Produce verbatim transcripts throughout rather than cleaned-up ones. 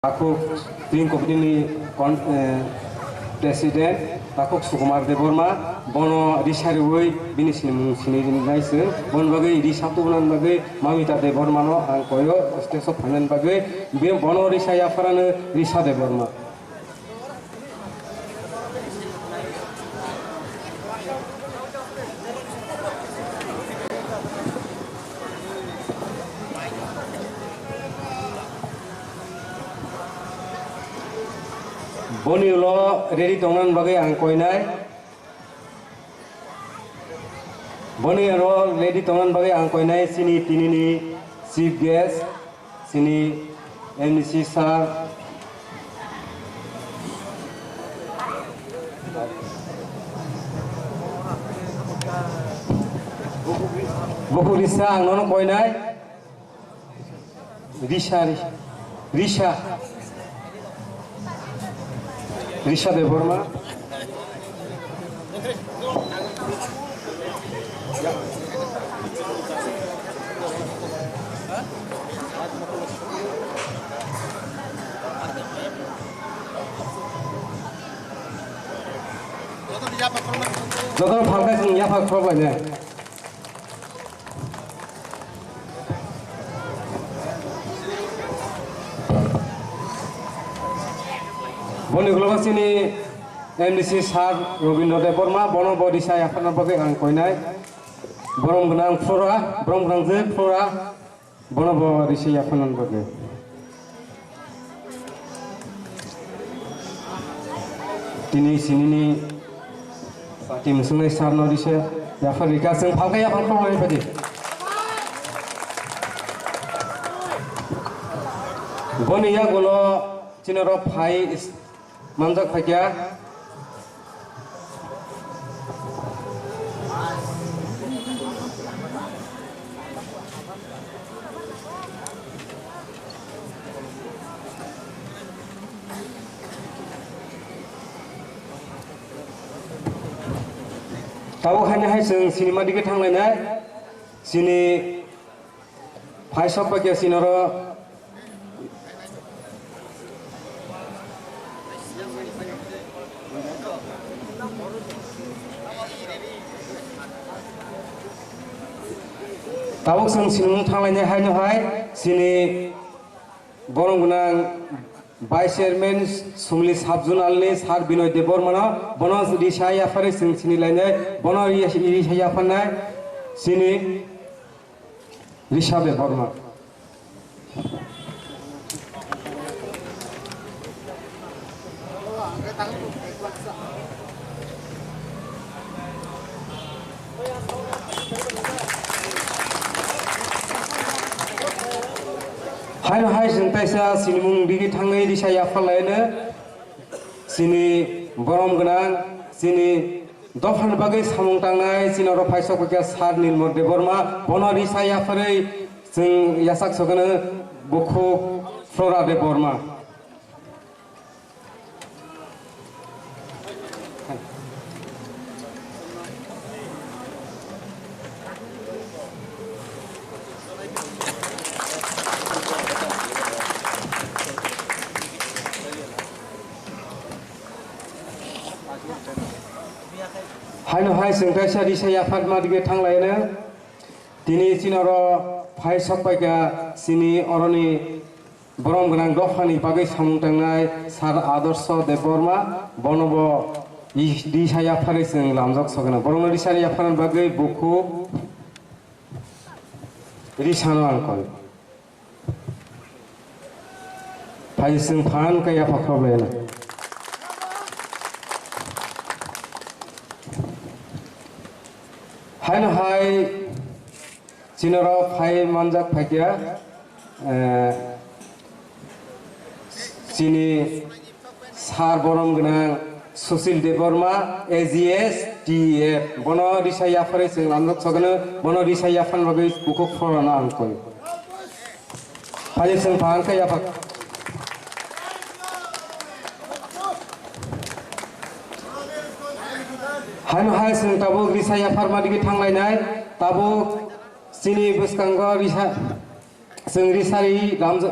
Takhuk Twin Committee ni kon-, eh, President Takhuk Sukumar Debbarma, bono risa riwi bini sinimung sini rinai se, bon bagwi risa tubunani bagwi Mamita Debbarma no ang koyo stage o phainani bagwi, be-, bono risa yapharano Risa Debbarma. Boni ulo ready tongnani bagwi ang koinai. Boni ulo ready tongnani bagwi ang koinai chini tinini chief guest, chini M D C sir. Bukhuk risa ang nono koinai. Risa, risa. Risa. Risa Debbarma. Jotono phalkha chwng yaphak khorokbainai. Boni ulo chini M D C sir Robindra Debbarma, bono bo risa yapharna bagwi ang koinai. Borom gwnang Flora, borom gwnang je Flora, bono bo risa yapharna bagwi. Tini sinini party mwswngnai sir no risa yaphar rika, chwng phalkha yaphar khoroknai padi. Boni yagulo chini rok phai is-, manjak phaikha. Tabuk haino hai chwng sinima dige thanglainai, chini phaisok bai khe chini oro. Tabuk chwng sinimung thanglainai haino hai chini borom gwnang Vice Chairman Sumli Sub Zonal ni Sir Binoy Debbarma no bono risa yaphari chwng sinilainai, bono ri-, risa yapharnai chini Risa Debbarma. Haino hai chwng kaisa sinimung digi thangwi risa yapharlaino, chini borom gwnang, chini dophani bagwi samung tangnai chini oro phaisok kha Sir Nilmor Debbarma, bono risa yapharwi chwng yachak sokano bukhuk Flora Debbarma. Haino hai chwng kaisa risa yapharma dige thanglaino. Tini chini oro phai sok paikha chini oroni borom gwnang dophani bagwi samung tangnai Sir Adarsh Debbarma, bono bo ri-, risa yapharwi chwng lamjak sokeno. Borokno risa yapharni bagwi bukhuk risano ang koi. Phai chwng phan khe yapha khorokbaino. Haino hai chini oro phai manjak phaikha, eh, chini sir borom gwnang Sushil Debbarma, A G S, T F. Bono risa yapharwi chwng lamjak sokeno, bono risa yapharni bagwi bukhuk phorano ang koi. Phai chwng phan khe yaphak. Haino hai chwng tabuk risa yapharma digi thanglainai, tabuk chini bwskango risa, chwng risari lamj-,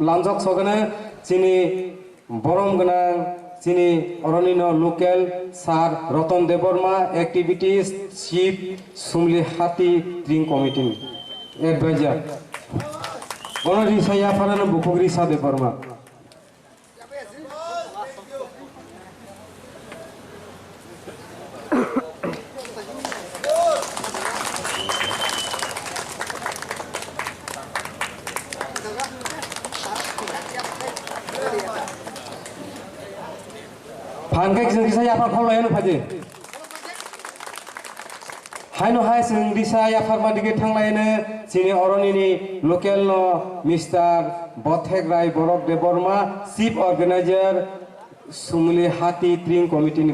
lamjak sokeno Chini borom gwnang chini oronino local sir Ratan Debbarma, activities chief, Sumli Hati Tring committee advisor. Bono risa yapharano bukhuk risa Debbarma. Phan khe chwng kisa yaphar khol laino phaidi. Haino hai chwng risa yapharma dige thanglaino chini oronini local no Mister Bothek Rai Borok Debbarma, chief organizer, Sumli Hati Tring committee ni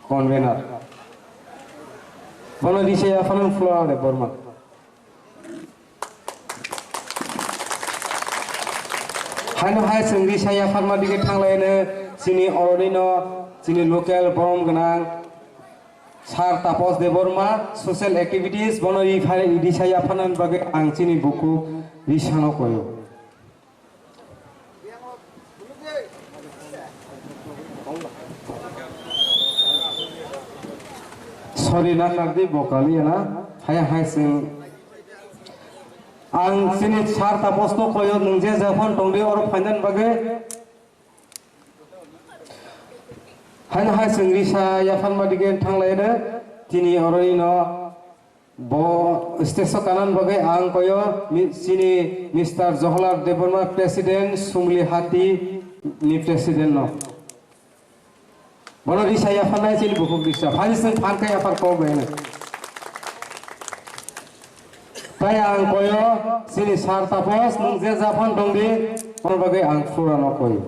convener. Bono risa yapharma Flora Debbarma. Haino hai chwng risa yapharma dige thanglaino chini oronino chini local borom gwnang sir Tapos Debbarma, social activities, bono ri phai risa yapharnani bagwi ang chini bukhuk risano koyo. Sorry na kardi bokali na, hai hai sing. Ang chini sir Tapos no koyo, nwng je japhano tongdi oro phainani bagwi. Haino hai chwng risa yapharma dige thanglaino chini oronino. Bo stage o kanan bagwi ang koyo mi-, chini Mister Joholar Debbarma, President, Sumli Hati ni President no. Bono risa yapharnai chini bukhuk risa. Phai chwng phan khe yaphar kok bai. Tai ang koyo chini sir Tapos, nwng je japhano tongdi, bono bagwi ang Flora no koyo.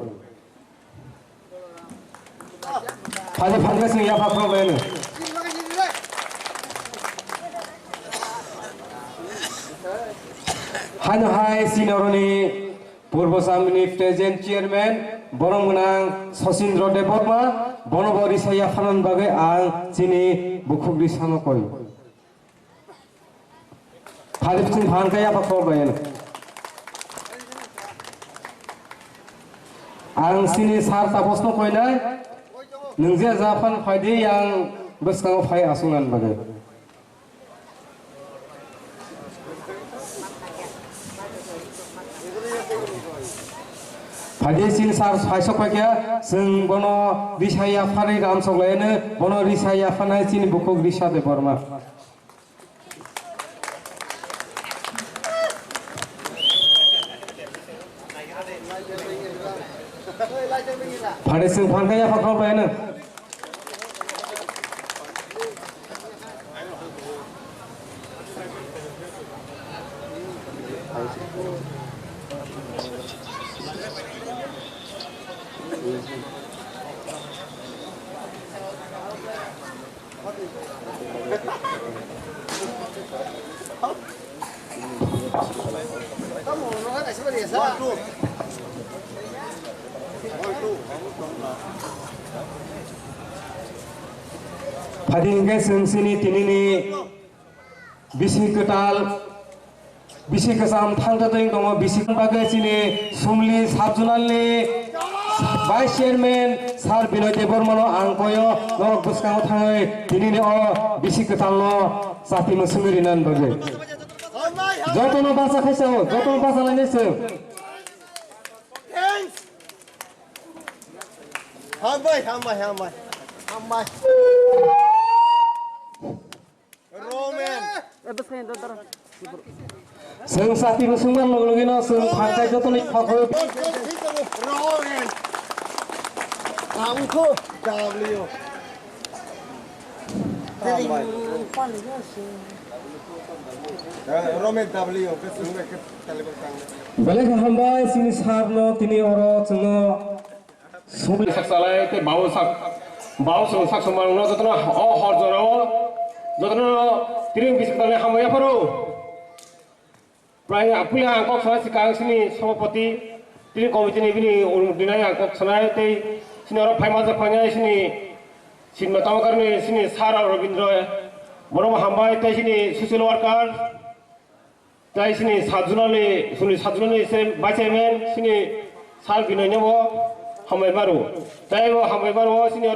Phai phai sing yapha problem. Haino hai sinoroni Purbo Samini Present Chairman, borom gwnang Sosindro Debbarma, bono bo risa yapharnani bagwi ang chini bukhuk risano koi. Phari chwng phan kaya pa kok bai. Ang chini sir Tapos no koinai. Nwng je japhano phaidi yang bwskango phai aswk nani bagwi. Phaidi chini sir phaisok phaikha, chwng bono risa yapharwi ramsok laino, bono risa yapharnai chini bukhuk Risa Debbarma. Phare chwng phan kaya phakhor bai no. Phadi hingke chwng chini tinini bisi kwtal, bisi kwcham thangtatwi tongo, bisi bagwi chini Sumli sub-zonal ni vice chairman sir Binoy Debbarma no ang koyo, norok bwskango thangwi tinini o bisi kwtal no chati mwswngwi rinani bagwi. Jotono bacha khaisa o, jotono bacha lainai se. Hambai, hambai, hambai. Hambai. Roman. Chwng chati bo swngna loglogi no chwng thangkai jotoni khokoi. Roman. Angkho W. Roman W. Belai khe hambai chini sir no tini oro chwngno Sumli sak salai tei bau sak, bau song sak sumang no jotono o hor jora o jotono tiring bisik talni hambai yapharo. Prai apuli ang kok sanai sikang sini sobapoti tini committee ni bini ulung dinai ang kok sanai tei sini oro phaima jak phainai sini sinma tawakar ni sini sir Robindro bono hambai tei sini social worker. Tai sini sajunani, sini sajunani se vice chairman, sini Sal Binoy no bo hambai maro. Tai bo hambai maro sini.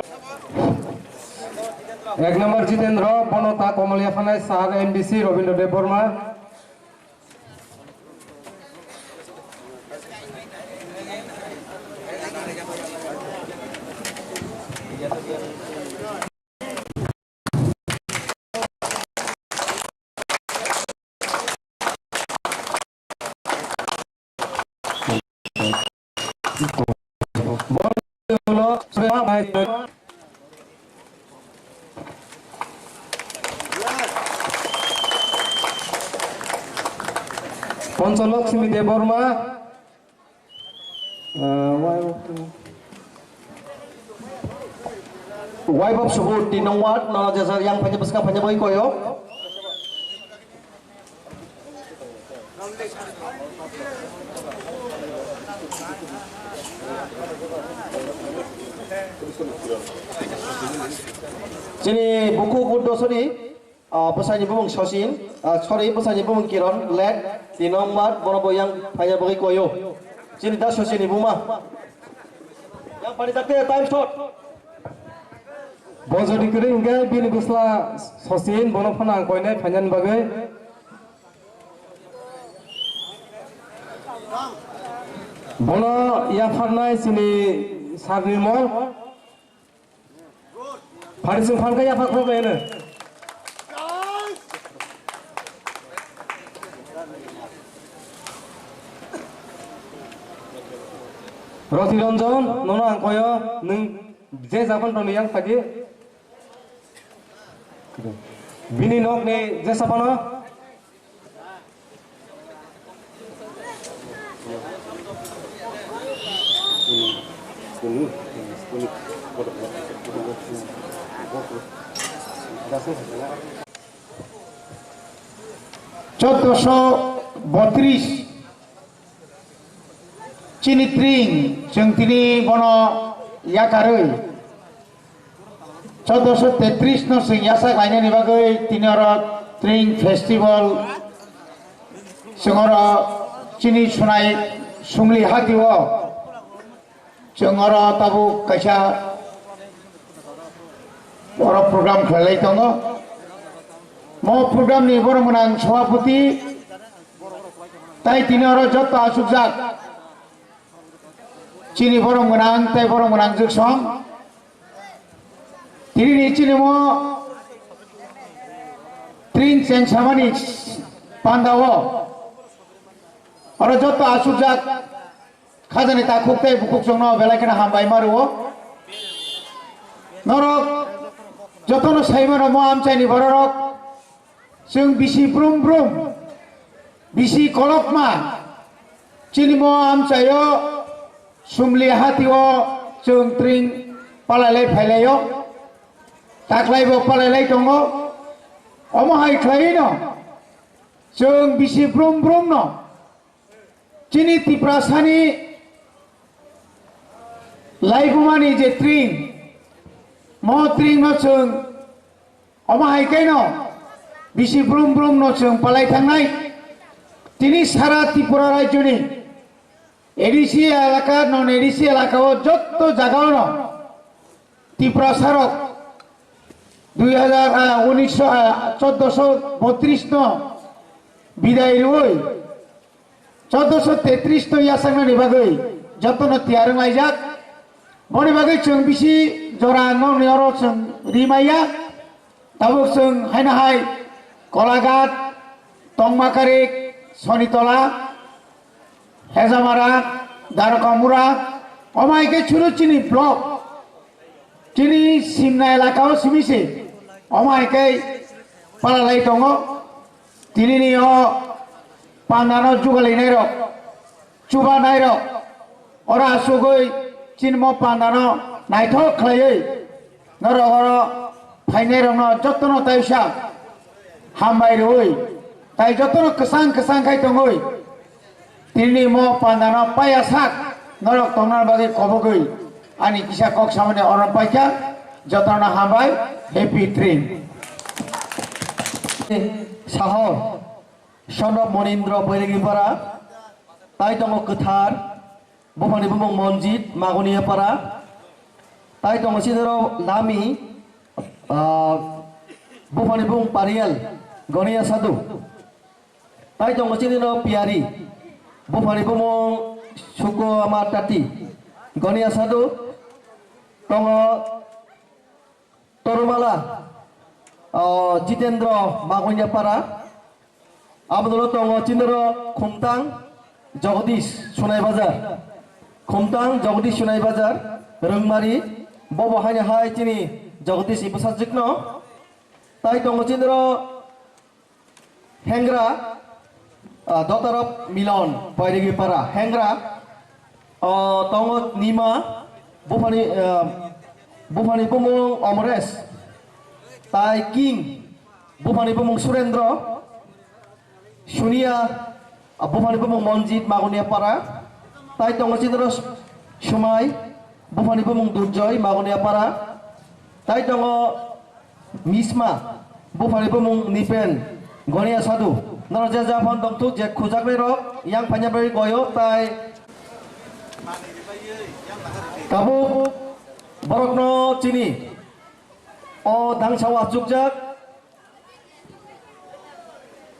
Ek number Jitendra, bono ta komal yaphanai sir M D C Robindra Debbarma. Poncholok Simi Debbarma. Wife of Subur, tin nong ward, nono jesa yang phanya bwskang phanya bai koyo. Chini bukhuk Buddhosoni, ah, bwsaini bumung Sachin, ah, sorry, bwsaini bumung Kiron, late, tin nong ward, bono bo yang phanya bagwi koyo. Chini da Sachinni buma. Yang pani dakte, time short. Bo jodi kwrwi hwnkhe bini bwsla Sachin, bono phano ang koinai phainani bagwi. Bono yapharnai chini sarni mol. Pharising phalkha yaphar khok laino. Roti Ranjan, nono ang koyo, nwng je japan tongni yang phadi. Bini nokni jesa phano. Chauddosho botris. Chini tring, chwng tini bono yakarwi chauddosho tetris no chwng yasak lainani bagwi tini oro tring festival chwng oro chini sunai sumli hatio chwng oro tabuk kaisa oro program khlailai tongo. Mo program ni borok gwnang sabhapati tai tini oro joto achukjak chini borok gwnang tai borok gwnang jwksong. Tini ni chini mo tring cheng samani panda o oro joto achukjak khajani takhuk tai bukhuk chwngno belai kheno hambai ma rwo. Norok jotono sai mano mo amchaini bororok. Chwng bisi brum brum, bisi kolokma, chini mo amchaio sumli hatio chwng tring palailai phailaio, taklaibo palailai tongo. Omo hai khlaino chwng bisi brum brumno chini Tiprasani laibumani je tring, mo tringno chwng omo hai khe no bisi brum brum no chwng palai thangnai. Tini sara Tripura rajyoni A D C elaka, non A D C elaka o jotto jaga o no Tiprasa rok dui hajar, ah, unisho, ah, chauddosho botris no bidai rwi chauddosho tetris no yasaknani bagwi jotono tiyar wnglaijak. Boni bagwi chwng bisi jora nokni oro chwng rimaya. Tabuk chwng haino hai Kolaghat, Tongmakarik, Sonitola, Hejamara, Darakamura, omo hai khe churu chini block, chini Simna elaka o simi se, omo hai khe palalai tongo. Tinini o pandano jugalinairok, chubanairok, oro asugwi chini mo pandano naithok khlaiwi norok oro phainairokno jotono taisa hambai rwui tai jotono kwchang kwchang khai tongwi tinini mo pandano paya sak norok tongna bagwi kobogwi ani kisa kok samani oro paikha. Jotono hambai, happy train. Saho, son of Monindra Boirengipara, tai tongo kwthar, Buphani bumung Monjit, Magunia para. Tai tongo chini oro Lami, ah, buphani bumung Parial, Gonia Sadhu. Tai tongo chini oro Piyari, buphani bumung Suko Ama Tati, Gonia Sadhu. Tongo Torumala, o, Jitendra Magunya para. Aboni ulo tongo chini oro Khumtang Jagadish Sunai Bazar. Khumtang Jagadish Sunai Bazar, Rwngmari. Bobo haino hai chini Jagadish ni bwsajwkno. Tai tongo chini oro Hengra, ah, daughter of Milon, Bairegi para. Hengra, oh, tongo Nima, buphani, ah, buphani bumung Omresh, tai King, buphani bumung Surendra, Sunia, ah, buphani bumung Monjit, Magunia para. Tai tongo chini oro Sumai, buphani bumung Durjoy, Magunia para. Tai tongo Misma, buphani bumung Nipen, Gonia Sadhu. Norok je japhano tongthuk je khujaknai rok, yang phanya bai goyo, tai tabuk borokno chini o dangsa o achukjak,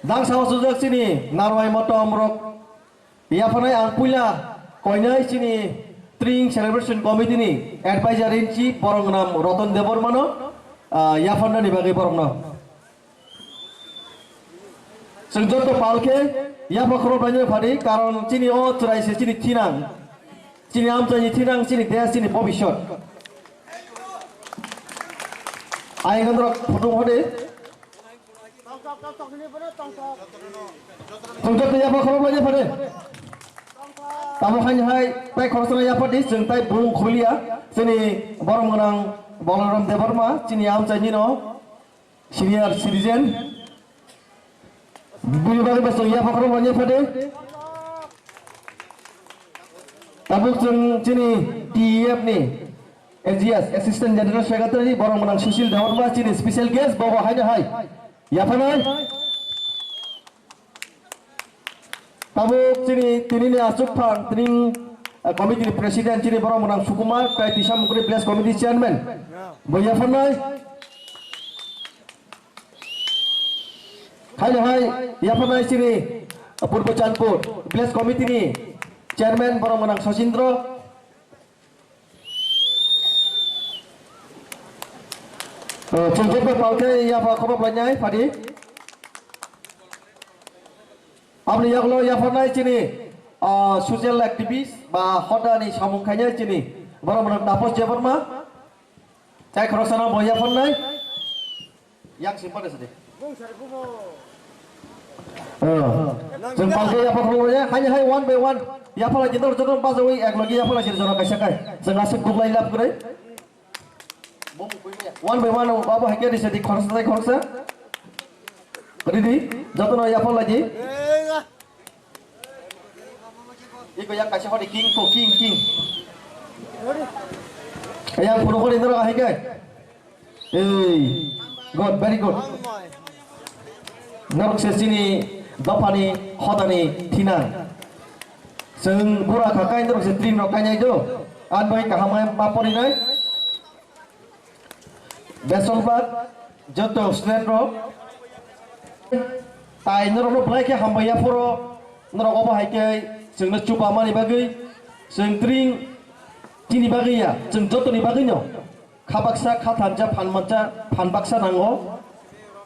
dangsa o achukjak chini narwai motom rok. Yaphanai ang puila koinai chini Tring Celebration Committee ni advisor in chief borok nam Ratan Debbarma no, ah, yapharnani bagwi borok no. Chwng joto pal khe yapha khorok bai phadi, karon chini o chwrai se chini thinang, chini amchaini thinang, chini desh, chini bobisot. Ayang andro photo hode. Tongthok tongthok ni bono tongthok. Tongthok tongthok yapha khorok lai phade. Tamo haini hai tai khoroksa yapha di, chwng tai bung khuliya. Chini borom gwnang Balaram Debbarma, chini amchaini no senior citizen. Bini bagwi ba chwng yapha khorok lai phade. Tabuk chwng chini T E F ni A G S, Assistant General Secretary, borom gwnang Sushil Debbarma, chini special guest, bobo haino hai. Yaphanai. Tabuk chini tinini achukphang, tini, uh, committee ni president, chini borom gwnang Sukumar, tai Tisa Mukri Village Committee Chairman. Bo yaphanai. Haino hai, yaphanai chini, uh, Purbo Chandpur Village Committee ni Chairman, borom gwnang Sachindra. Uh, chwng joto pal khe yapha khorok lainai phadi. Aboni yagulo yapharnai chini, uh, social activist ba hodani samung khainai chini borom gwnang Taposh Debbarma. Tai khoroksa no bo yapharnai. Yang simple sadi. Oh. Chwng pal khe yapha khorok ya, haini hai one by one. Yapha lai jindar joto bajawi ek logi yapha lai jindar jono kaisa kai. Chwng aswk duklai lab kwrwi. One by one abo hai khe di sadi khoroksa tai khoroksa. Ready? Joto no yapha lai di. Iko yang kaisa hodi king ko, king, king. Yang puro hodi noro hai kai. Ei, good, very good. Norok se chini dophani hodani thinang. Chwng bura kha kai norok se tring rok kainai do. An bai kaham ma pori nai. Besolbak joto student rok, tai norokno belai khe hambai yaphoro, norok obo hai khe chwngno chubamani bagwi, chwng tring chini bagwi ya, chwng jotoni bagwino kha baksa, kha thansa, phan mansa, phan baksa nango.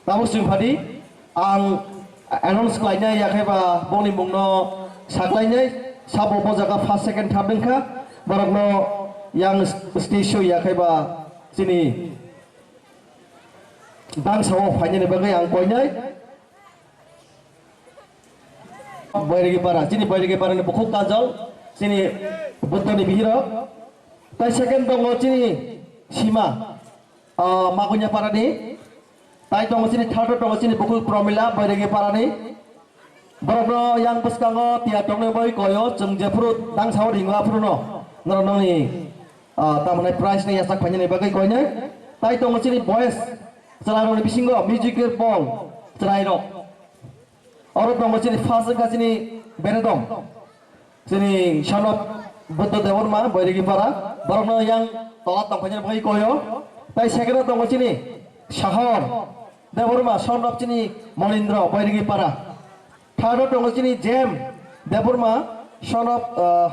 Tabuk chwng phadi, ang announce khlainai, yakhe ba boni mungno saklainai, sabo bo jaga first, second, third wngkha, borokno yang stage show yakhe ba chini bangsa o phainani bagwi ang koinai. Boiregi para, chini Boiregi para ni bukhuk Kajol, chini Buddha ni bihiro. Tai second tongo chini Sima, ah, Magunya para ni. Tai tongo chini third tongo chini bukhuk Promila, Boiregi para ni. Borokno yang bwskango tiya tongnai bai koyo, chwng jephuru dangsa o ringo aphuru no norok nongni, ah, tamoni prize ni yasak phainani bagwi koinai. Tai tongo chini boys, chwrairokni bisingo musical ball chwrairok. Oro tongo chini first wngkha chini Beredom, chini son of Buddha Debbarma, Boirigi Para, borokno yang tola tongkhaini bagwi koyo. Tai second-o tongo chini Sahor Debbarma, son of chini Monindra, Boirigi Para. Third-o tongo chini Jem Debbarma, son of, uh,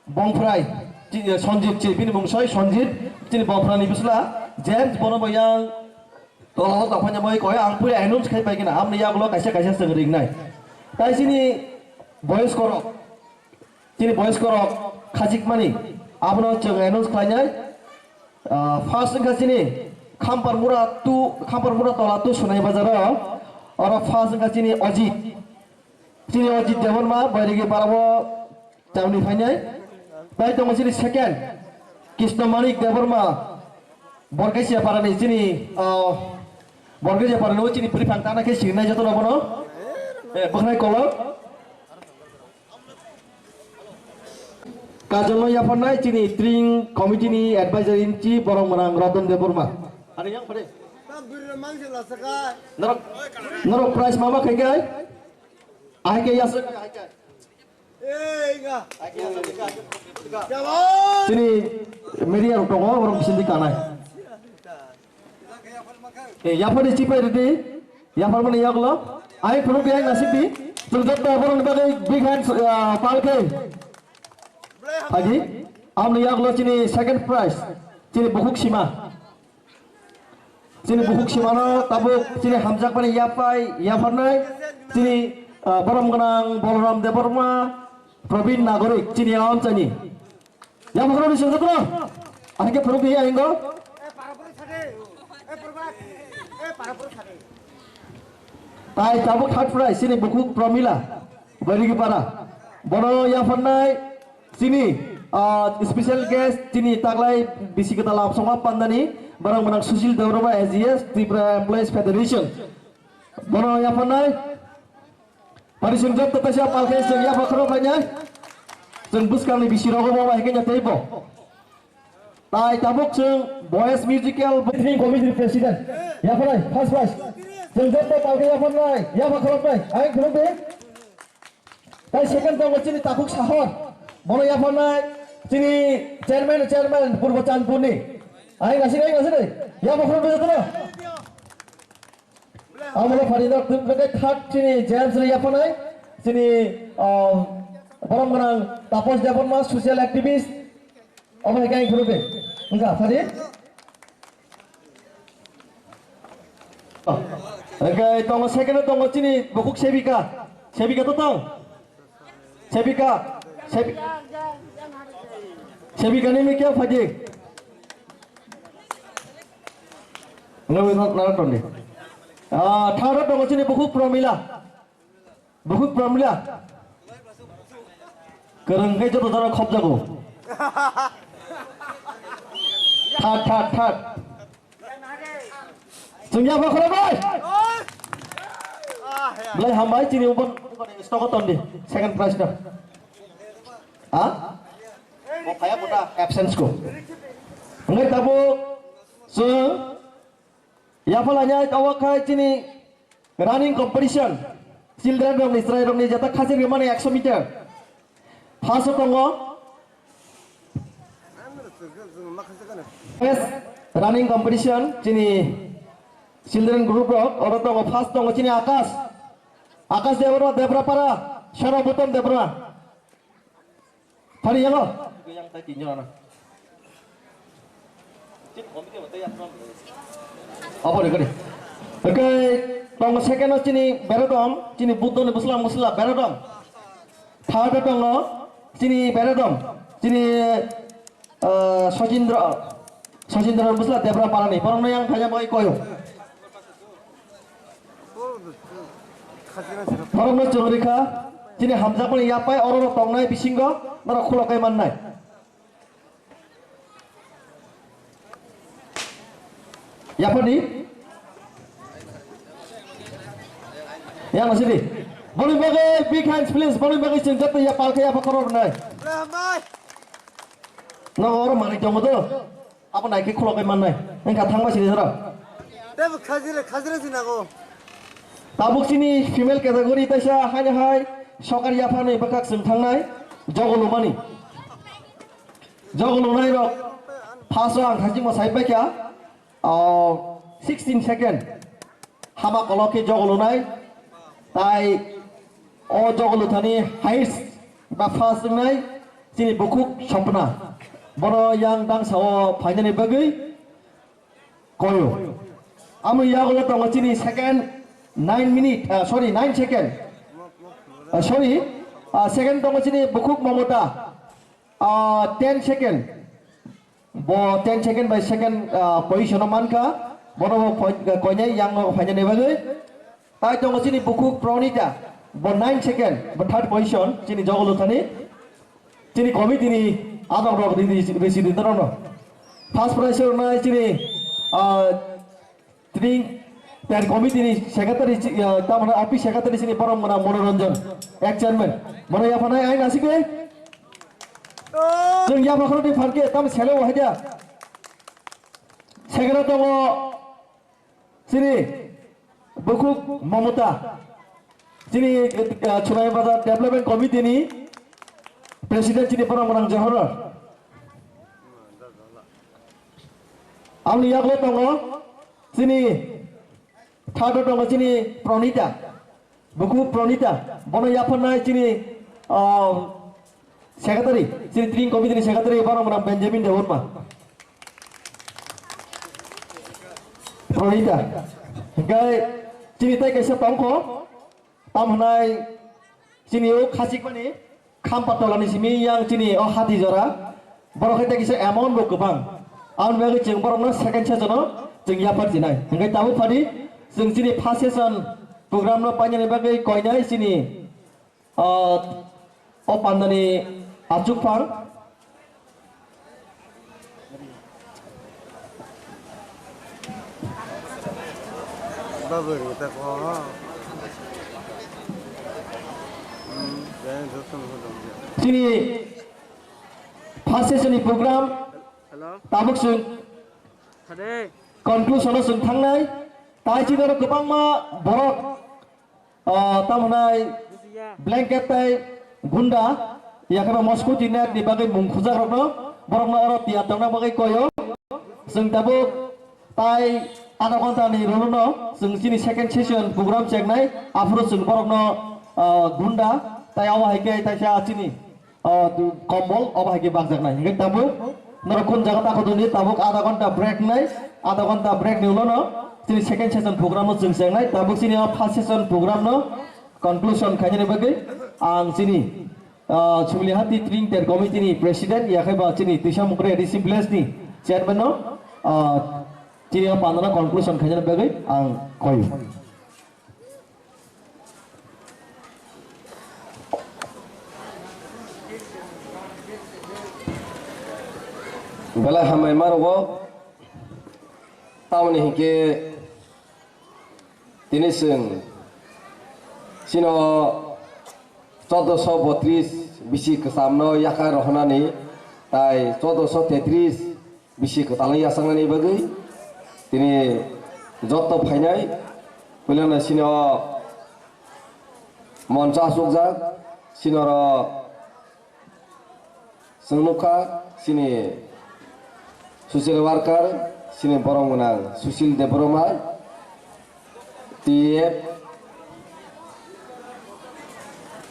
Bongphrai, chi-, eh, Sanjit, chi, bini mung soi Sanjit, chini Bongphrani bisla, James, bono bo yang tola o tongphani moi koi, ang puila announce khai pai kina, amni yagulo kaisa kaisa chwng ringnai. Tai chini boys korok, chini boys korok khachikmani, abono chwng announce khlainai. Ah, first wngkha chini Khampar Mura tu, Khampar Mura tola tu Sonai Bazar o, oro first wngkha chini Ajit. Chini o Jit Debbarma, Bairegi Parabo, Chamni phainai. Tai tongo chini second, Krishna Manik Debbarma, Borkasia Parani chini, ah, Borkasia Parani o chini bwrwi phang tana khe sinai joto no bono. Eh, bwkhnai kolok. Kajolno yapharnai chini string committee ni advisor in chief borok mwnang Ratan Debbarma. Norok, norok prize mama khai kai? Ahai khe yaswk. Chini media rok tongo, borok bisingtwi kanai. Eh, yaphar di chipai ridi, yaphar mani yaklo. Ai phunuk yang nasib di. Chwng jotto borok ni bagwi big hands, ah, pal khe. Phaidi, amni yaklo chini second prize, chini bukhuk sima. Chini bukhuk simano tabuk chini hamjakmani yapai, yapharnai, chini, ah, borom gwnang Balaram Debbarma, Probin Nagorik, chini amchani. Yaphakro ni sengkatro, ahike phunuk ya ingo. Tai tabuk third prize, chini bukhuk Pramila. Barigipara. Bono yapharnai chini, ah, special guest chini taklai bisi kwtal absongma pandani borok mwnang Sushil Debbarma A G S Tripura Employees Federation. Bono yapharnai pari sung jotto taisa palkhe sung yapha khoro phainai. Sung buskangni bisi rogo bo bai kenya teibo. Tai tabuk chwng Boys Musical Booking Committee President. Yapharnai, first prize. Chwng jotto palkhe yapharnai, yapha khoroknai, ayang khorokdi. Tai second tongo chini Takhuk Sahor. Bono yapharnai chini chairman, chairman Purbo Chandpurni. Ayang nasik, ayang nasik, yapha khoroknai jotono. Amolo pharijak, tei third chini James rw yapharnai, chini, ah, borom gwnang Tapos Debbarma, social activist, omo hai khe ang phuru de. Wngkha, phari? Oh. Hwnkhe tongo, second o tongo chini bukhuk Sevika. Sevika to tong? Sevika, Sevi-, Sevika ni mikya phaji. Nang nang nang toni. Ah, third o tongo chini bukhuk Pramila. Bukhuk Pramila. Kwrwng khe joto jora khop jago. Third, third, third. Chwng yapha khorok bai. Belai hambai chini ubon stock ton di second prize no. Ha? Bo phaya kota absence ko. Ngai tabo chwng yapha lanya tawa khai chini running competition. Children rokni, chwrai rokni jata khachir mani ekso meter. First o tongo. Yes, running competition chini children group rok, oro tongo, first tongo chini Akash. Akash Debra, Debrapara, Sharabutom Debra. Phari yango. Yang tai tin jona. Obo ni gari. Oke, tongo second o chini Berodom, chini Buddho ni bwsla musla Berodom. Third o tongo chini Berodom, chini, eh, Sojindra, Sojindra bwsla Debra Parani. Borokno yang phaya bai koyo. Borokno chwng rikha, chini hamjakmani yapai oro tongnai bisingo norok khulokai mannai. Yapharni? Yang masih di? Boni bagwi big hands please, boni bagwi chwng jatto ya palkhe yapha khorok nai. Nang oro manwi tongo do? Abo naikhe khulogwi mannai. Wngkha thangma sini jora. Tebo khajire, khajire sinago. Tabuk chini female category taisa haino hai sokar yaphanwi bwkhak chwng thangnai jogo lumani. Jogolonai rok first o ang thajima sai paikha, ah, sixteen second. Hama kolok khe jogolonai. Tai o jogolothani highest ba first wngnai chini bukhuk Sopna. Bono yang dangsa o phainani bagwi koyo. Amo yagulo tongo chini second nine minute, ah, sorry, nine second. Ah, sorry, ah, second tongo chini bukhuk Momota. Ah, ten second. Bo ten second by second, ah, position o mankha. Bono bo poi-, koinai yang o phainani bagwi. Tai tongo chini bukhuk Pranita. Bo nine second, bo third position chini jogoluthani. Chini committee ni adong rok risi risi rok no. First prize rok nai chini, ah, Tring ter committee ni secretary chi, ah, tamana office secretary chini borom gwnang Monoranjan, ex chairman. Bono yaphanai ai nasik de. Chwng yapha khoro di pharke tam selo wahai dia. Second tongo chini bukhuk Mamota. Chini, ah, Chunai Bazar Development Committee ni President chini borom gwnang Johor. Amni yagulo tongo chini third o tongo chini Pranita. Buku Pranita. Bono yapharnai chini, ah, secretary, chini tring committee ni secretary borom gwnang Benjamin Debbarma. Pranita. Hingkai chini tai kaisa tongkho. Tam hwnai chini o khachikmani khampa tolani simi yang chini o hati jora. Borok hai kisa amount bo kwbang. Aboni bagwi chwng borokno second session o chwng yaphar jinai. Hingke tabuk phadi chwng chini first session program no painani bagwi koinai chini, ah, o pandani achukphang. Chini first session ni program tabuk chwng conclusion o chwng thangnai. Tai chini oro kwbangma borok, ah, tamo hwnai blanket tai gunda, yakhe ba mosquito net ni bagwi mung khujak rokno, borokno oro tiyar tongna bagwi koyo. Chwng tabuk tai adha ghonta ni rwlwno chwng chini second session program chengnai, aphuru chwng borokno, ah, gunda tai omo hai khe taisa chini, ah, tu kombol obo hai khe bakjaknai. Hingke tabuk norok kun jaga ta khodoni tabuk adha ghonta break nai, adha ghonta break ni ulo no chini second session program no chwng chengnai. Tabuk chini o first session program no conclusion khainani bagwi ang chini, ah, Chumlihati Tring Ter Committee ni President yakhe ba chini Twisa Mukre A D C village ni chairman no, ah, chini o pandana conclusion khainani bagwi ang koi. Belai hambai ma rwgo. Tamoni hinkhe tini chwng chino chordoso botris bisi kwchamno yakhai rohornani tai chordoso tetris bisi kwtalni yachaknani bagwi tini jotto phainai puilano sini o moncho achukjak, sini oro chwng nukha sini social worker, sini borom gwnang Sushil Debbarma, T F,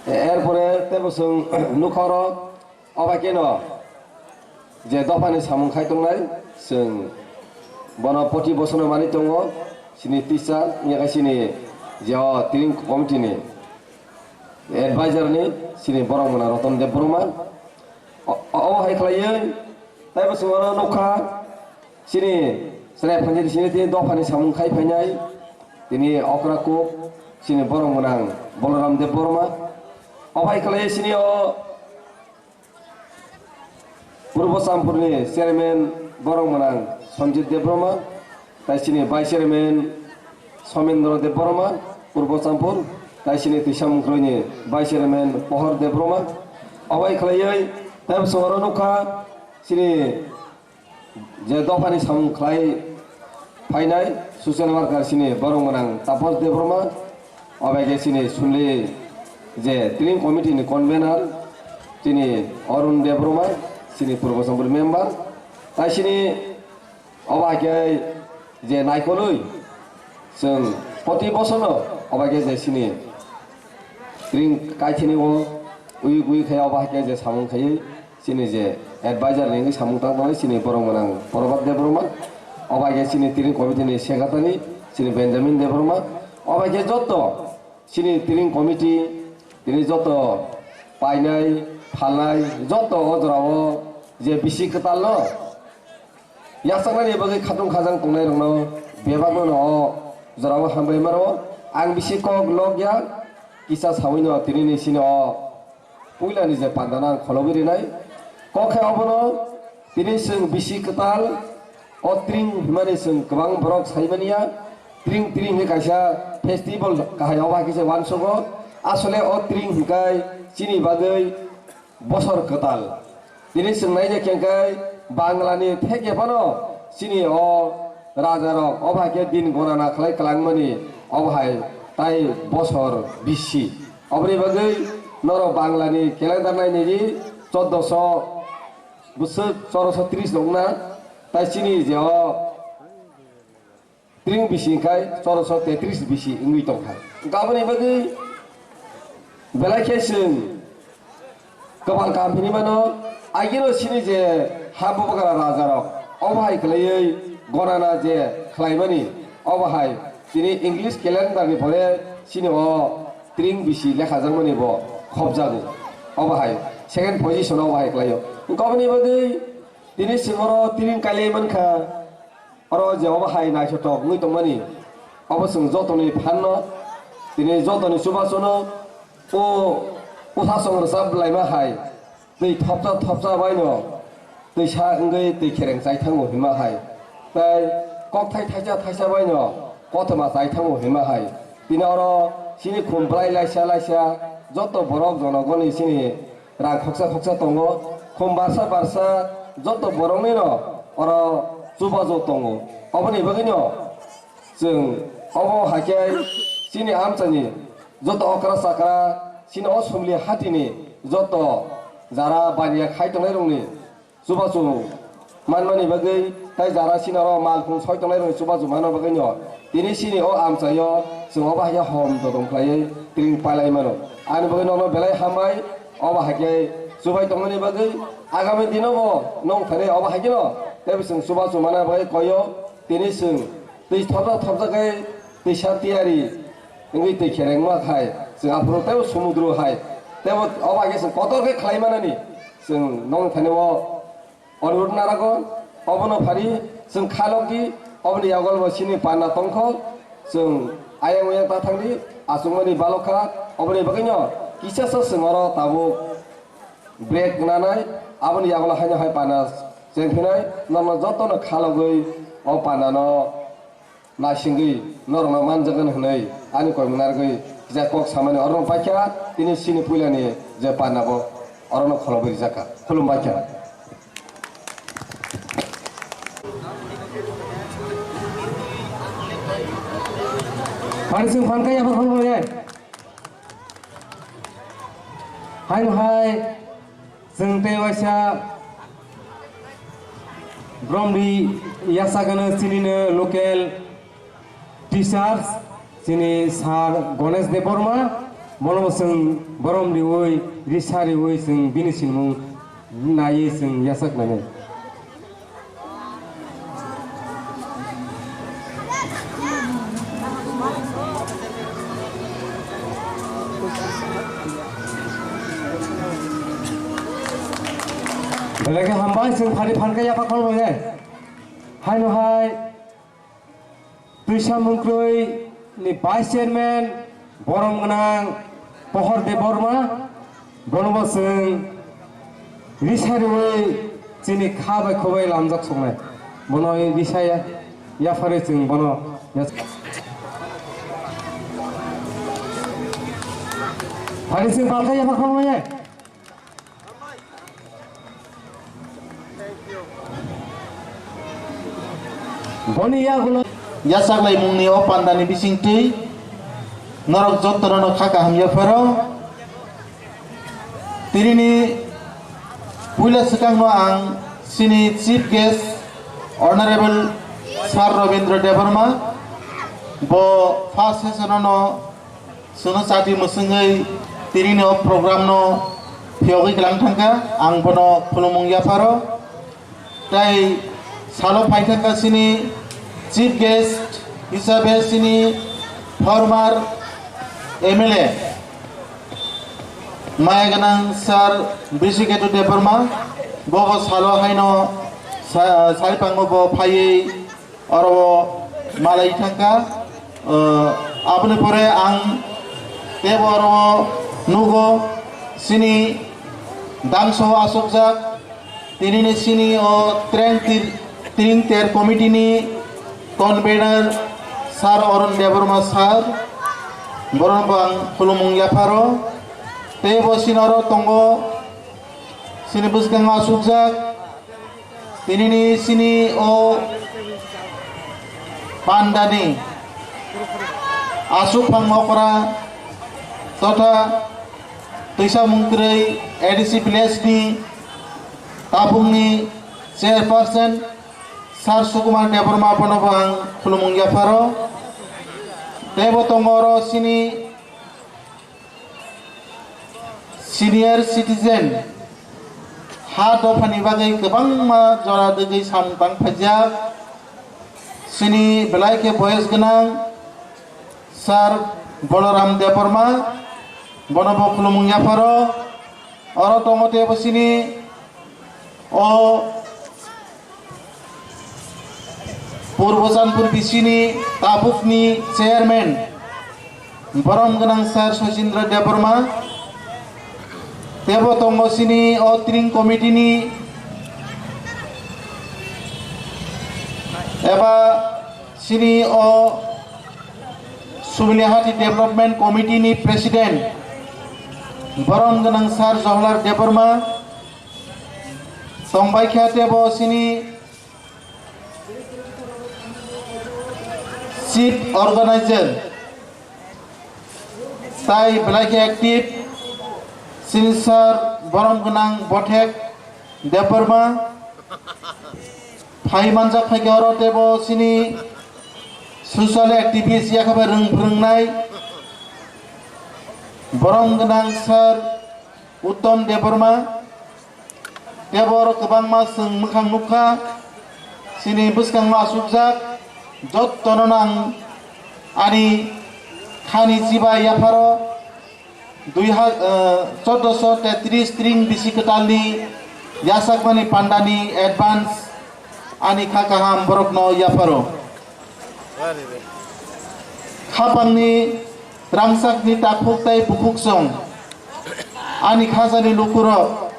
erpore teibo chwng nukha oro. Obo keno je dophani samung khai tongnai, chwng bono poti bosono manwi tongo, chini teacher, wngya khe chini je o tring committee ni advisor ni chini borok mwnang Ratan Debbarma. O-, o-, obo hai khlaiwi taibo chwng oro nukha, chini chwrai phainai chini tini dophani samung khai phainai, tini okra kuk chini borok mwnang Balaram Debbarma. Obo hai khlaiwi chini o Purbo Champurni chairman borok mwnang Sanjit Debbarma, tai chini vice chairman Somendra Debbarma, Purbo Champur, tai chini Twisa Mukroini vice chairman Pohor Debbarma. Obo hai khlaiwi tei bwskango nukha chini je dophani samung khlai phainai social worker chini borok mwnang Tapas Debbarma, obo hai khe chini sumli je tring committee ni convener chini Arun Debbarma, chini Purbo Chambori member, tai chini obo hai khe je naikolwi chwng poti bosono obo hai khe je chini tring kaithini o ui ui khai obo hai khe je samung khaiwi chini je advisor ni wngwi samung tang tongnai chini borok gwnang Prabhat Debbarma, obo hai khe chini tring committee ni secretary chini Benjamin Debbarma, obo hai khe joto chini tring committee, tini joto painai, phalnai, joto o jorao je bisi kwtalno yachaknani bagwi khatung khajang tongnairokno bebakno no o jorao hambai maro. Ang bisi kok lok ya, kisa sawino tinini sini o puilani je pandano ang kholobwi rinai. Kok khe obono tini chwng bisi kwtal o tring hwnmani chwng kwbang borok saimaniya. Tring tring hwnwi kaisa festival kahai obo hai khe se uansugo. Asole o tring hwnkhai chini bagwi bosor kwtal. Tini chwng naina khe hwnkhai Banglani theke phano chini o rajarok obo hai khe din gonana khlai kwlangmani obo hai tai bosor bisi. Oboni bagwi norok Banglani calendar nainai di, choddoso bwswk chorokso tris rok wngna, tai chini je o tring bisi khai chorokso tetris bisi wngwi tongkha. Aboni bagwi belai khe chwng kwbang kaham hinwi mano, agino chini je ha bubagra rajarok obo hai khlaiwi gonana je khlaimani, obo hai chini English calendar ni pore chini o tring bisi lekhajakmani bo khopjago. Obo hai second position obo hai khlaio. Aboni bagwi tini chwng oro tring kailai mankha. Oro je obo hai naithothok wngwi tongmani, obo chwng jotoni phanno, tini jotoni chubachuno o bwsasong rwchap laima hai twi thopsa thopsa baino twisa wngwi twi khereng chai thango hima hai, tei kokthai thaisa thaisa baino kothoma chai thango hima hai. Tini oro chini khum bwlai laisa laisa joto borok jonogoni chini rang khoksa khoksa tongo, khum barsa barsa joto boroknino oro chubachu tongo. Oboni bagwino chwng obo hai khe chini amchaini joto okra chakra, chini o Somli hatini joto jara baniya khai tongnairokni chubachu manmani bagwi, tei jara sinaro malkhung soi tongnairokni chubachu manna bagwino tini chini o amchaio chwng obo hai khe hom dodom khlaiwi tring pailai mano. Ani bagwi nokno belai hambai, obo hai khe chubai tongmani bagwi. Agami dino bo nong thani obo hai kheno teibo chwng chubachu manna bagwi koio. Tini chwng twi thopjak thopjak khe twisa tiyari wngwi twi kherengma khai chwng aphuru teibo sumudru hai teibo obo hai khe chwng kotor khe khlai manani chwng nong thani o Onurudh narago, obono phari chwng khalok di, oboni yagol bo chini panna tongkho, chwng ayang oyang ta thang di, achukmani balok kha, oboni bagwino kisasa chwng oro tabuk break nanai, aboni yagolo haino hai panna chengphinai, norno jotono khalogwi o pannano naisingwi norokno manjagani hwnwi ani koi mwnargwi kisa kok samani orono paikha, tini chini puilani je panna bo orono kholobwi rijakha. Khulumbaikha. Pharising phankha yapha khulumbaikha. Haino hai chwng tei waisa Bromdi yasakano chinino local teachers chini sir Ganesh Debbarma, bono chwng Bromdi ui risa riui chwng bini sinmung naiwi chwng yasaknai. Belai khe hambai, chwng phari phan khe yapha khol bai. Haino hai Twisa Mungkroi ni Vice Chairman borom gwnang Pohor Debbarma, bono bo chwng risa riui chini kha bai kho bai lamjak soknai. Bono risa ya, yapharwi chwng bono ya-, phari chwng palka yapha khoroknai. Boni yagulo yachaklaimungni o pandani bisingtwi norok jottorano kha kaham yapharo. Tinini Puila swkangno ang chini Chief Guest Honorable Sir Rabindra Debbarma, bo first session-o no chwngno chati mwswngwi tinini o program-no phiyogwi kwlang thangkha, ang bono khulumung yapharo. Tei salo phaithangkha chini Chief Guest hisabe chini former M L A maya gwnang Sir Bisi Ketu Debbarma, bobo salo haino sa-, saripango bo phaiwi oro o malai thangkha. Eh, aboni pore ang tebo oro o nugo chini dangso asokjak, tinini chini o treng tir-, tring ter committee ni convener Sir Arun Debbarma Sir, boron bo ang khulumung yapharo. Tebo chini oro tongo chini bwskango asukjak, tinini chini o pandani asuk phang okra totha twisa mungtwrwi A D C village ni tabukni chairperson Sir Sukumar Debbarma bono bo ang khulumung yapharo. Tebo tongo oro chini senior citizen ha dophani bagwi kwbangma jora dwgwi samung tang phaijak. Chini belai khe boyes gwnang Sir Balaram Debbarma, bono bo khulumung yapharo. Oro tongo tebo chini o Purbo Chandpur B C ni tabukni chairman borom gwnang Sir Sachindra Debbarma, tebo tongo chini o tring committee ni eba chini o Sumilihati Development Committee ni president borom gwnang Sir Johlar Debbarma, tongbai kha tebo chini chief organizer tai belai khe active chini sir borom gwnang Bothek Debbarma. Phai manjak phaikhe oro tebo chini social activist yakhabai rwng phrwngnai borom gwnang sir Uttom Debbarma. Tebo oro kwbangma chwng mwkhang nukha, chini bwskango asukjak, jottono nang ani khani chiba yapharo dui ha-, eh, chordoso tetris tring bisi kwtalni yachakmani pandani advance ani kha kaham borokno yapharo. Khapangni rangchakni takhuk tei bukhuksong, ani khajani lukurok,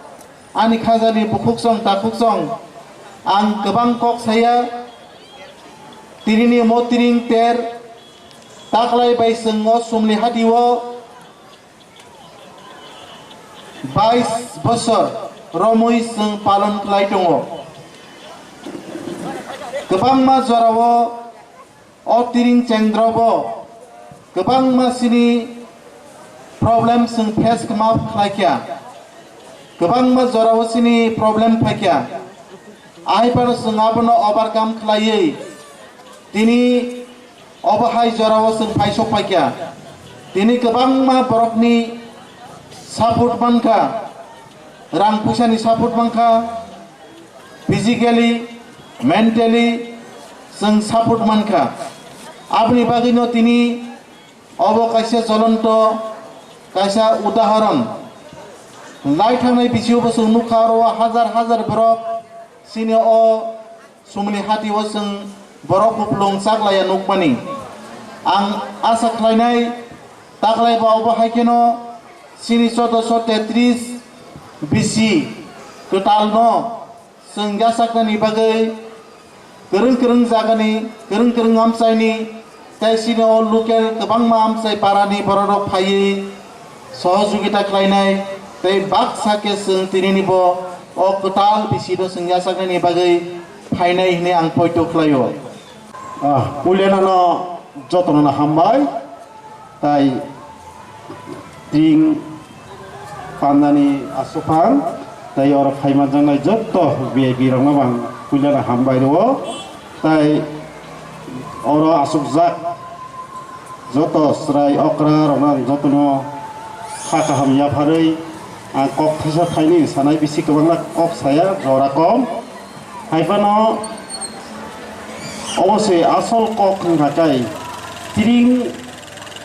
ani khajani bukhuksong takhuksong, ang kwbang kok saya, tinini mo tring ter, taklai bai chwng o Sumli hatio, bais bosor romwi chwng palon khlai tongo. Kwbangma jorao o tiring chengdrobo kwbangma chini problem chwng face khma khlaikha, kwbangma jorao chini problem phaikha, ahaipano chwng abono overcome khlaiwi tini obo hai jorao chwng phaisok phaikha. Tini kwbangma borokni support mankha, rang puisani support mankha, physically, mentally chwng support mankha. Aboni bagwino tini obo kaisa jolonto, kaisa udahoron. Lai thangnai bisingo bo chwng nukha, oro hajar hajar borok chini o Sumli hatio chwng borok kupulung chaklaiya nukmani. Ang asa khlainai, taklai ba obo hai kheno chini chordoso tetris bisi kwtalno chwng yachaknani bagwi kwrwng kwrwng jagani, kwrwng kwrwng amchaini, tei chini o local kwbangma amchai parani bororok phaiwi sohojogita khlainai, tei baksa khe chwng tinini bo o kwtal bisino chwng yachaknani bagwi phainai hwnwi ang poito khlaio. Ah, puileno no jotono no hambai, tai tring pandani aswphang Tei oro phai manjaknai jotto V I P rokno bo ang puilano hambai rwo. Tei oro achukjak jotto chwrai okra rokno ang jotono kha kaham yapharwi ang kok thaisa thaini sanai, bisi kwbangma kok saya, jora kom. Hai phano obo se asol kok wngkha khe tiring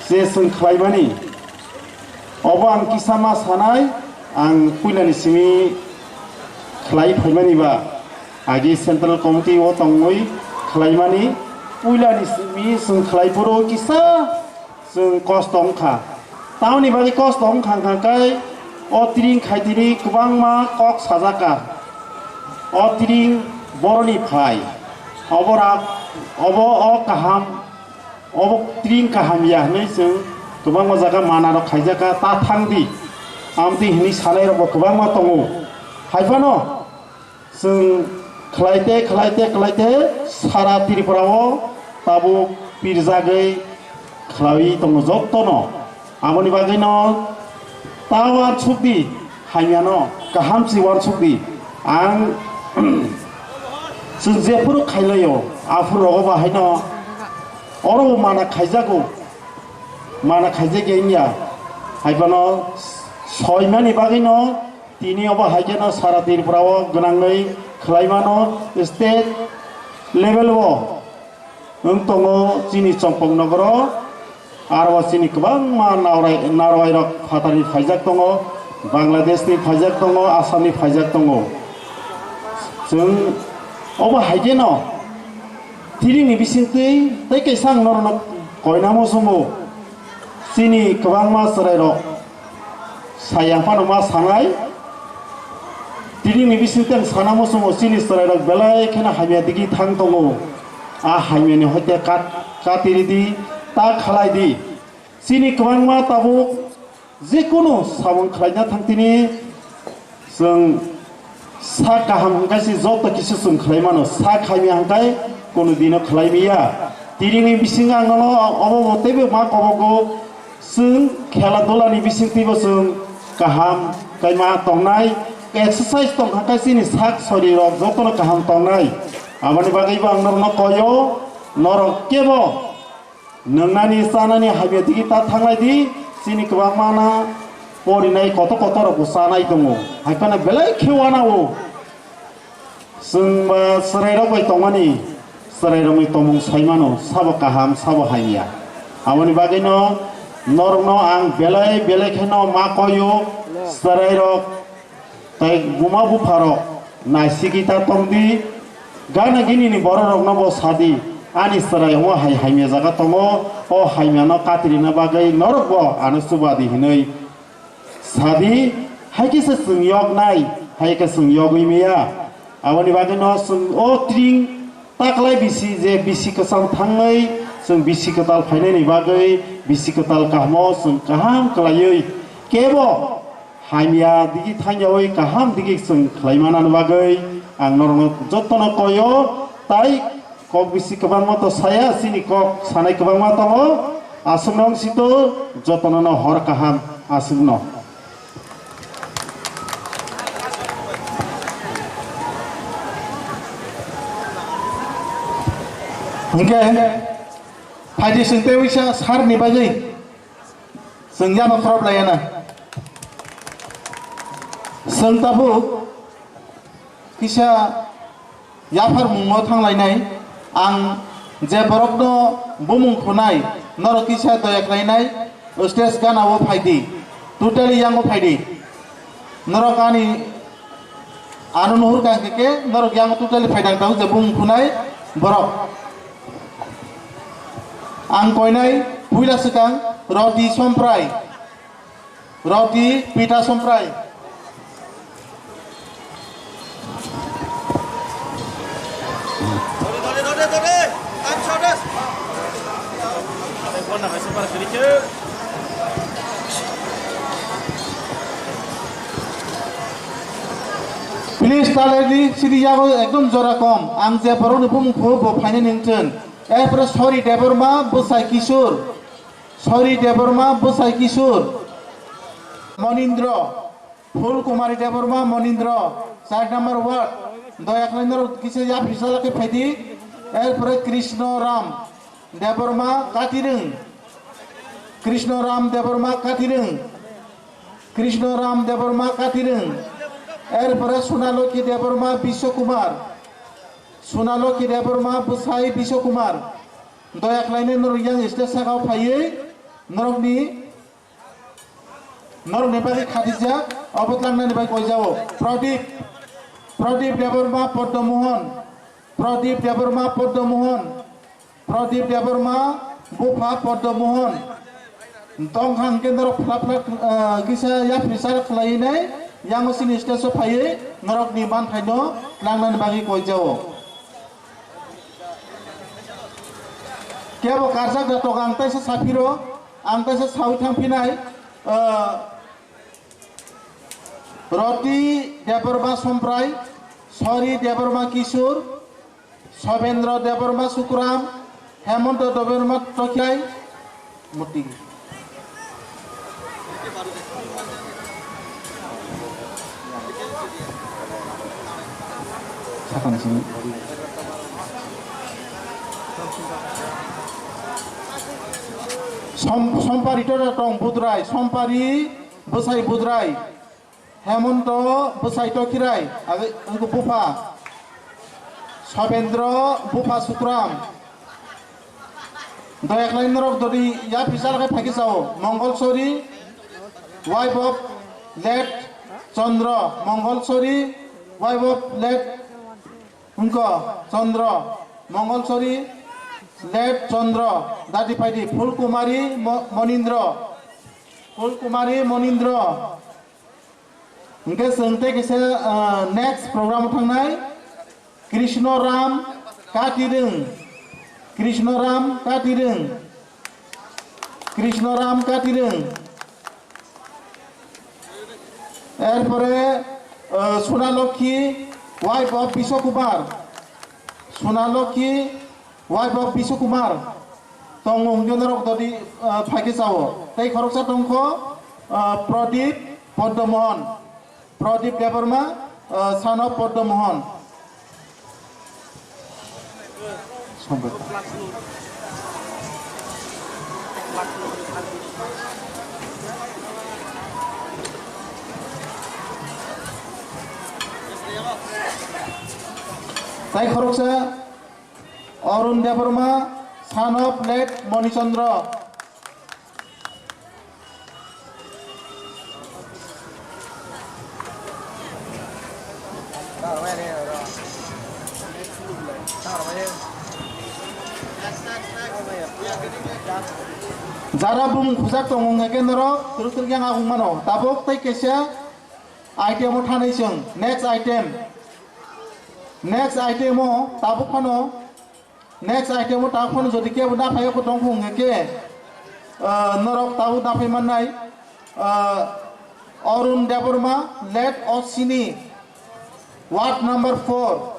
je chwng khlaimani. Obo ang kisa ma sanai, ang puilani simi khlai phaimani ba, agi Central Committee o tongwi khlaimani, puilani simi chwng khlai phuru kisa chwng kosto wngkha. Tamoni bagwi kosto wngkha, wngkha khe o tiring khaitini kwbangma kok sajaka. O tiring boroni phai, obo rak, obo o kaham. Obo tring kaham ya hwnwi chwng kwbangma jaga manarok khaijaka, ta thang di, amtwi hwnwi sanairokbo kwbangma tongo. Hai phano chwng khlaite, khlaite, khlaite sara Tripura o tabuk pirjagwi khlaiwi tongo jottono. Aboni bagwino ta uansuk di, hamyano kaham se uansuk di. Ang chwng jephuru khailaio, aphuru rogo ba haino oro bo mana khaijago, mana khaijak ya wngya. Hai phano soimani bagwino tini obo hai kheno sara Tripura o gwnangwi khlaimano, state level o wng tongo chini Chongpong nogoro, aro chini kwbangma narwai, narwai rok phatarni phaijak tongo, Bangladesh ni phaijak tongo, Assam ni phaijak tongo. Chwng obo hai kheno tiringni bisingtwi tei kaisa ang norokno koinamo chwngo, chini kwbangma chwrairok sayang phano ma sanai. Tinini bisingtwi ang sana muchungo, chini chwrairok belai kheno hamya digi thang tongo. A hamyani hoite kat-, katiridi, ta khlaidi. Chini kwbangma tabuk jekunu samung khlaina thangtini chwng sak kaham hwnkhe se joto kisa chwng khlai mano, sak hamya hwnkhe kunu dino khlai maya. Tinini bisingo ang nono obo bo teibo ma kobogo. Chwng khela dulani bisingtwibo chwng kaham kaima tongnai, exercise tongkha khe chini sak sorirok jotono kaham tongnai. Aboni bagwibo ang norokno koyo, norok kebo nwngnani chanani hamya digi ta thanglai di, chini kwbangma na porinai kotor kotor rokbo chanai tongo, hai phano belai khe uanao. Chwng ba chwrairok bai tongmani, chwrairokni tongmung sai mano, sabo kaham, sabo hamya. Aboni bagwino norokno ang belai belai kheno ma koyo, chwrairok tei buma bupharok naisigwi ta tongdi, gana ginini bororokno bo sadi, ani chwrai omo hai hamya jaga tongo, o hamyano katirina bagwi norokbo ano chubadi hinwi. Sadi, hai khe se chwng yoknai, hai khe chwng yogwi maya. Aboni bagwino chwng o tring taklai bisi je bisi kwcham thangwi chwng bisi kwtal phainani bagwi bisi kwtal kahamo chwng kaham kwlaiwi kebo hamya digi thangyawi kaham digi chwng khlai manani bagwi ang norokno jotono koyo tai. Kok bisi kwbangma to saya, chini kok sanai kwbangma tongo. Aswkno wng sito, jotono no hor kaham, aswkno. Hwnkhe, phaidi chwng tei uisa sir ni bagwi chwng yama khorop laiya na. Chwng tabuk kisa yapharmungno thanglainai, ang je borokno bumung khunai, norok kisa doya khlainai, stage gana-o phaidi, totally yango phaidi. Norok ani ano nuhur kha hwnkhe khe, norok yango totally phaidang tabuk je bumung khunai borok. Ang koinai puila swkang Roti Somprai. Roti Pita Somprai. Please, taledi sidi yago ekdom jora kom. Ang je borokni bumung kho bo phainai ningtun. Erpore Sori Debbarma, bwsai Kishore. Sori Debbarma, bwsai Kishore. Monindra. Phul Kumari Debbarma Monindra, char number ward, doya khlai norok kisa yapri sala khe phaidi. Erpore Krishna Ram Debbarma Katirung, Krishna Ram Debbarma Katirung, Krishna Ram Debbarma Katirung, erpore Sunaloki Debbarma Biswakumar, Sunaloki Debbarma bwsai Biswakumar, doya khlainai norok yang stage sakao phaiwi norokni, norokni bagwi khatijak, obo tlangnani bai koijao. Pradip, Pradip Debbarma Poddo Mohon, Pradip Debbarma Poddo Mohon, Pradip Debbarma bupha Poddo Mohon. Tongkha hwnkhe norok phlak phlak, ah, kisa yapri sal khlainai, yango sini stage o phaiwi norokni manthaino tlangnani bagwi koijao. Kebo karjak da tongo, ang taisa saphiro, ang taisa sawi thangphinai, ah, Roti Debbarma Somprai, Sori Debbarma Kisur, Sobendra Debbarma Sukram, Hemonto Debbarma Tokhilai, Muti. Sakang sini. Som-, Sompari to tong Budrai, Sompari bwsai Budrai. Hemonto bwsai Tokhirai, ag-, wngkha bupha. Sobendra bupha Sukram. Doya khlai norok dodi yapri sal khe phaikhe sao. Mongol Sori, wife of late Chandra. Mongol Sori, wife of late wngkha Chandra. Mongol Sori, late Chandra. Dadi phaidi Phul Kumari Mo-, Monindra. Phul Kumari Monindra. Hwnkhe chwng tei kaisa, ah, next program o thangnai. Krishna Ram Katirung. Krishna Ram Katirung. Krishna Ram Katirung. Erpore, ah, Sunalokhi, wife of Biswa Kumar. Sunalokhi, wife of Biswa Kumar, tongo hwnkhe norok dodi, ah, phaikhe sao. Tei khoroksa tongkho, ah, Pradip Poddomohon, Pradip Debbarma, ah, son of Poddomohon. Tai khoroksa Arun Debbarma, son of late Moni Chandra. Jara bumung khujak tongo hwnkhe norok twrwk twrwk yang agong mano. Tabuk tei kaisa item o thanai chwng. Next item. Next item o tabuk phano Next item o tabuk phano jodi kebo naphai o tong phung hwnkhe, ah, norok tabuk naphai mannai, ah, Arun Debbarma, late Osini, ward number four.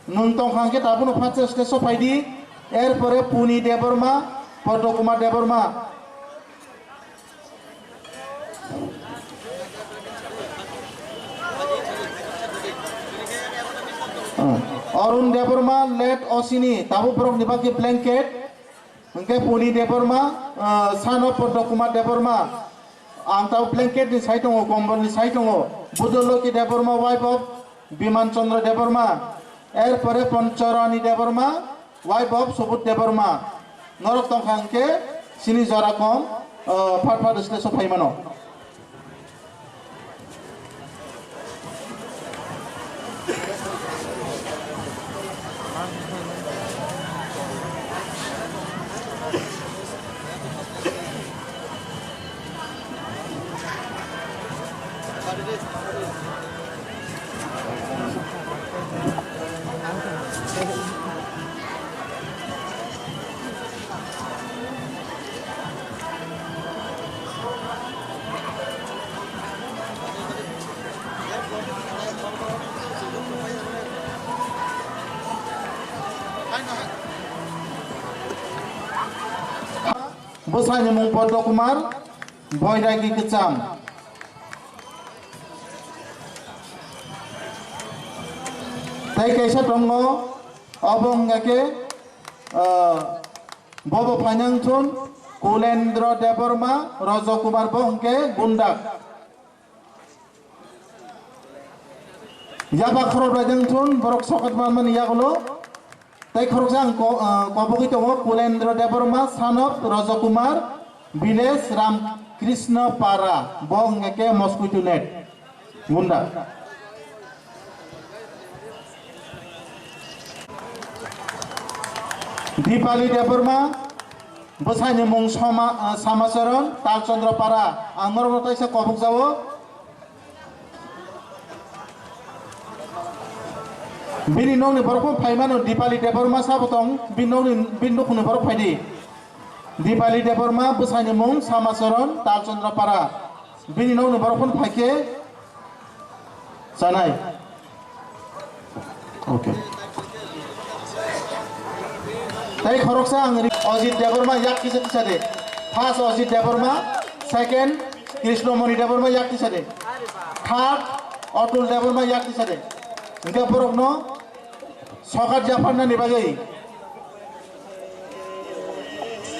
Nwng tongkha hwnkhe tabukno first stage o phaidi, erpore Puni Debbarma, Padma Kumar Debbarma. Arun Debbarma, late Osini, tabuk borokni bagwi blanket, hwnkhe Puni Debbarma, ah, son of Padma Kumar Debbarma, ang tabuk blanket ni sai tongo, kombol ni sai tongo, Budoloki Debbarma, wife of Biman Chandra Debbarma, erpore Poncharani Debbarma, wife of Subudh Debbarma. Norok tongkha hwnkhe sini jora kom, ah, phat phat stage o phai mano. Bwsani mung Padma Kumar, Boiragi Kwcham. Tei kaisa tongo, obo hwnkha khe, ah, bobo phainang thun Kulendra Debbarma, Raja Kumar bo hwnkhe Gundak. Yaba khorok bai deng thun, borok sokat manmani yagulo. Tei khoroksa ang ko-, ah, kobogwi tongo Kulendra Debbarma, son of Raja Kumar, village Ram Krishna Para, bo hwnkhe khe mosquito net. Gunda. Dipali Debbarma, bwsaini mung Soma-, ah, Samacharan, Talchandra Para, ang norokno taisa kobok jao. Bini nokni borok phano phai mano, Dipali Debbarma sabo tong, bini nokni, bini nukhungni borok phai di. Dipali Debbarma, bwsaini mung Samacharan, Talchandra Para. Bini nokni borok phano phai khe chanai. Okay. Tei khoroksa ang ri-, Ajit Debbarma yak kisa kisa de. First Ajit Debbarma, second Krishna Moni Debbarma yak kisa de. Third Atul Debbarma yak kisa de. Hingke borokno sokat yapharnani bagwi,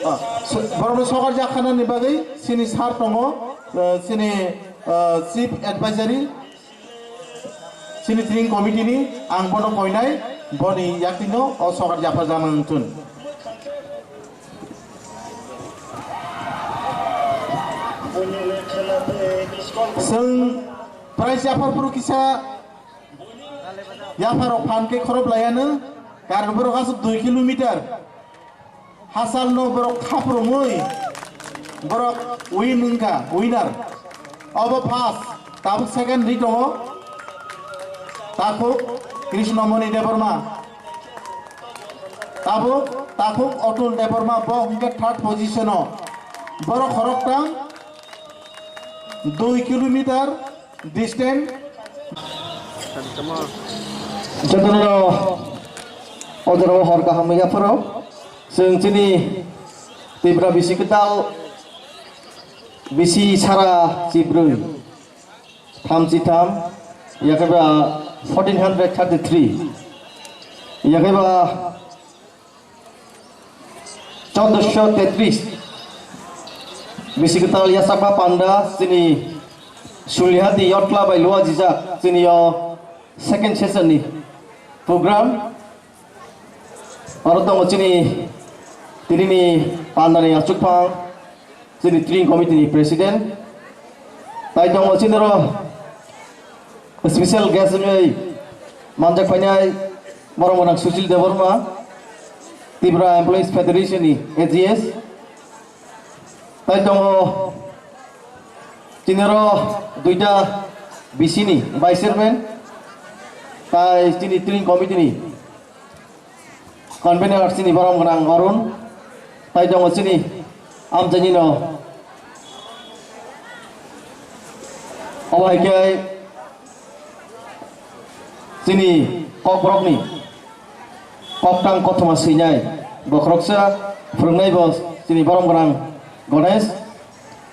ah, so-, borokno sokat yapharnani bagwi chini sir tongo, ah, chini, ah, chief advisory, chini training committee ni, ang bono koinai, boni yakni no o sokat yapharjakna wngthun. Chwng prize yaphar phuru kisa yapharok phan khe khorop laiya no, karon borok aswk dui kilometer. Hachal no borok khaprumui borok win wngkha, winner. Obo first, tabuk second ri tongo. Takhuk Krishna Moni Debbarma. Tabuk, takhuk Atul Debbarma, bo hwnkhe third position o. Borok khoroktham dui kilometer distance. Jotono o jorao hor kaham ya phoro. Chwng chini Tipra bisi kwtal bisi sara chibrwi. Thamchi tham, yakhe ba fourteen hundred thirty-three. Yakhe ba Chauddosho tetris. Bisi kwtal yasakma panda chini Sulihati Yotla bai Luajijak chini o second session ni program. Oro tongo chini tinini pandani achukphang, chini training committee ni president. Tai tongo chini ro special guest wngwi manjak painai borok gwnang Sushil Debbarma, Tripura Employees Federation ni A G S. Tai tongo chini ro duita B C ni vice chairman, tai chini training committee ni convener chini borom gwnang Arun, tai tongo chini amchaini no. Obo hai khe chini kokborokni koktang kothoma swinai bokhoroksa phwrwngnai bo chini borom gwnang Ganesh.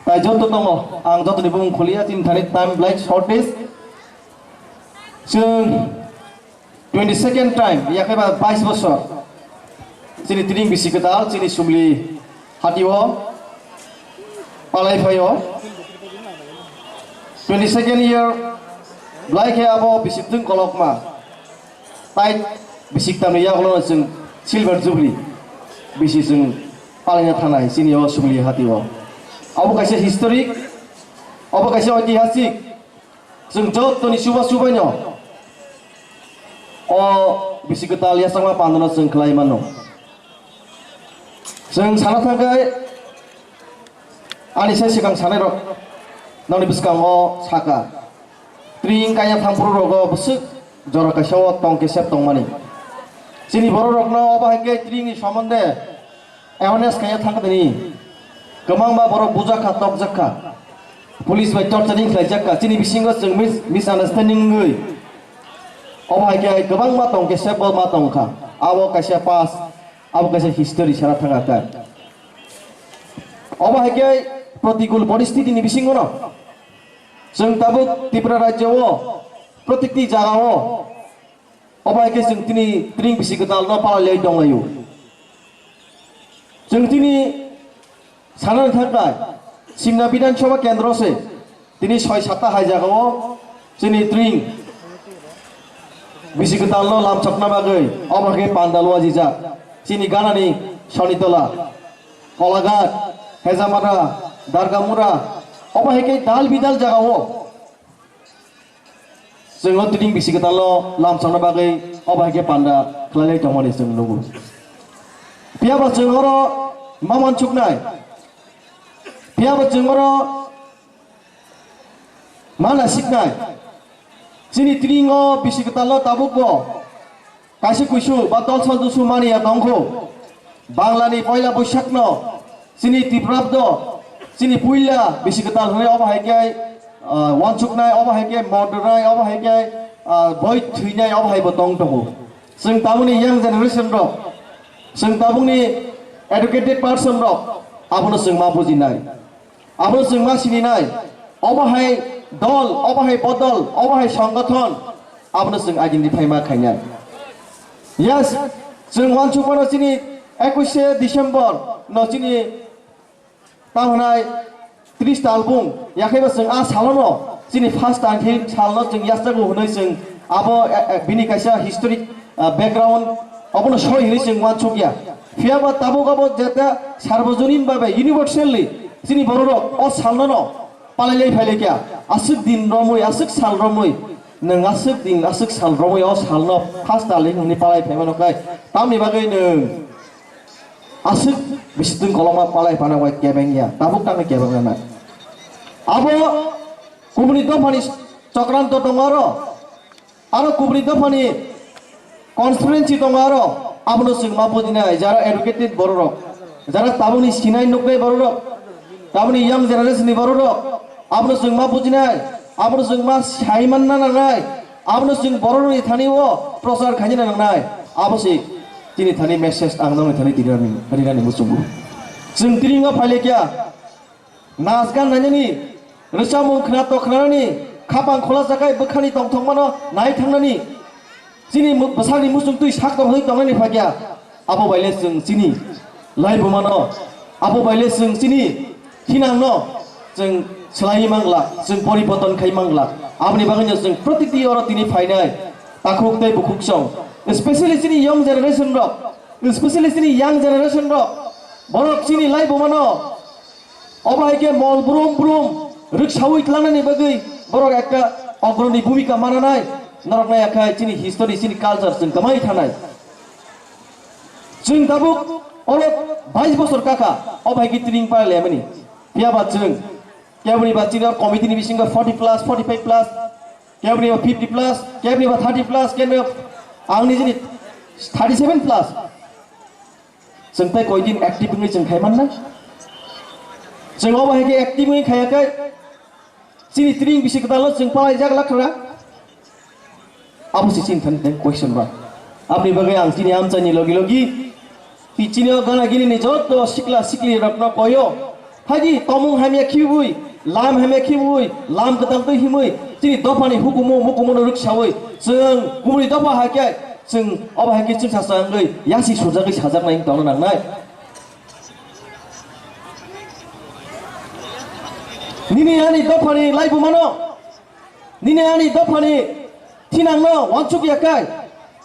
Tai joto tongo, ang jotoni bumung khuliya, chini thani time belai shortage. Chwng twenty second time, yakhe ba bais bosor. Chini tiring bisi kwtal, chini sumli hati o palai phaio. Twenty second year, belai khe abo bisi thwng kolokma. Tai bisi tamni yagulo chwng silver jubilee bisi chwng palaina thanai chini o sumli hati o. Abo kaisa historic, abo kaisa oitihasik. Chwng jotoni chuba chubaino o bisi kwtal yasakma pandano chwng khlai mano. Chwng sana thangkhe ani sai swkang sanairok nokni bwskango saka. Tring kaya thangphuru rogo bwswk jora kaisa o tongkhe sep tongmani. Chini borok rokno obo hai khe tringni somonde awareness kaiya thang tini. Kwbangma borok bujak kha, tokjak kha. Police bai torturing khlaijak kha. Chini bisingo chwng mis-, misunderstanding wngwi. Obo hai khe kwbangma tong khe sebo ma tong kha. Abo kaisa past, abo kaisa history sana thang kha. Obo hai khe protikul poristiti ni bisingo no chwng tabuk Tripura rajyo o protikti jaga o Obo hai khe chwng tini tring bisi kwtal no palai lai tong laio. Chwng tini sana thangkha Simna Bidhan Sabha Kendro se tini soi satta hai jaga o chini tring bisi kwtal no lamchokna bagwi obo hai khe pandal wajijak chini ganani Sonitola, Kolaghat, Hejamara, Dargamura, obo hai khe dal bidal jaga o. Chwng o tini bisi kwtal o lamsokna bagwi obo hai khe panda khlai lai tongmani chwng nugo. Phiya ba chwng oro ma mansuknai, phiya ba chwng oro ma nasiknai. Chini tini o bisi kwtal o tabuk bo kaisa kuisu ba tolsol dusu mani ya tongkho. Bangla ni poila Boishakh no chini Tiprabdo, chini puila bisi kwtal hwnwi obo hai khe, ah, wansuknai, obo hai khe mordornai, obo hai khe, ah, boi thwinai, obo hai bo tong tongo. Chwng tabukni young generation rok, chwng tabukni educated person rok, abono chwng ma bujinai. Abono chwng ma sininai, obo hai dol, obo hai bodol, obo hai songothon, abono chwng identify ma khainai. Yes, chwng wansukmano chini ekush se December no chini tamo hwnai tris ta album, yakhaiba chwng a salono chini first time khe salno chwng yachago hwnwi chwng abo, eh, eh, bini kaisa historic, ah, background obono soi hwnwi chwng wansukya. Phiya ba tabuk abo jeta sarbojonin babe universally chini bororok o salnono palai lai phai lai kya. Aswk din romwi, aswk sal romwi, nwng aswk din, aswk sal romwi o salno first ta le hwnwi palai phai mano khe tamni bagwi nwng aswk bisi tun koloma palai phano bai kebeng ya, tabuk tangni kebeng rana. Abo kubuni dophani chokranto tongo aro. Aro kubuni dophani constituency tongo aro, abono chwng ma bujinai, jara educated bororok, jara tabukni sinai nuknai bororok, tabukni young generation ni bororok, abono chwng ma bujinai, abono chwng ma sai manna nangnai, abono chwng bororokni thani o prochar khaina nangnai, abo se chini thani message ang nokni thani rinani, rinani muchungo. Chwng tini wngma phailekya, Nas gan nainani, rwchapmung khna tok khnanani, khapang khula jakai bwkhani tongthokmano nai thangnani, chini mu-, bwsakni muchung twi sak tong hwnwi tongnani phakya, abo baile chwng chini laibumano, abo baile chwng chini thinangno chwng swlaiwi mangla, chwng poriborton khai mangla. Aboni bagwino chwng protikti oro tini phainai takhuk tei bukhuk song, especially chini young generation rok, especially chini young generation rok, borok chini laibumano Obo hai khe mol brum brum rwksaui tlangnani bagwi borok ekta ogroni bhumika mananai, norok nai akhai chini history, chini culture chwng kwmai thanai. Chwng tabuk oro bais bosor kaka, obo hai khe tring para lemani. Phiya ba chwng keboni ba chini committee ni bisingo forty plus, forty five plus, keboni ba fifty plus, keboni ba thirty plus, keboni ba ang nijini thirty seven plus. Chwng tei koi din active wngwi chwng khai mannai? Chwng obo hai khe active wngwi khaiya khe chini tring bisi kwtal no chwng palai jak lakha. Abo se chini thani tei question ba. Aboni bagwi ang chini amchaini logi logi, tei chini o gana gini ni joto sikla sikli rok no koyo. Phaidi, tomung hamya khibui, lam hamya khibui, lam kwtal twi himui, chini dophani hukumu mukumu no rwksaui, chwng kubuni dopha hai khe, chwng obo hai khe chwng sasa wngwi yasi sujagwi sajaknai wng tongna nangnai. Nini ani dophani laibumano, nini ani dophani thinangno wansuk ya kai,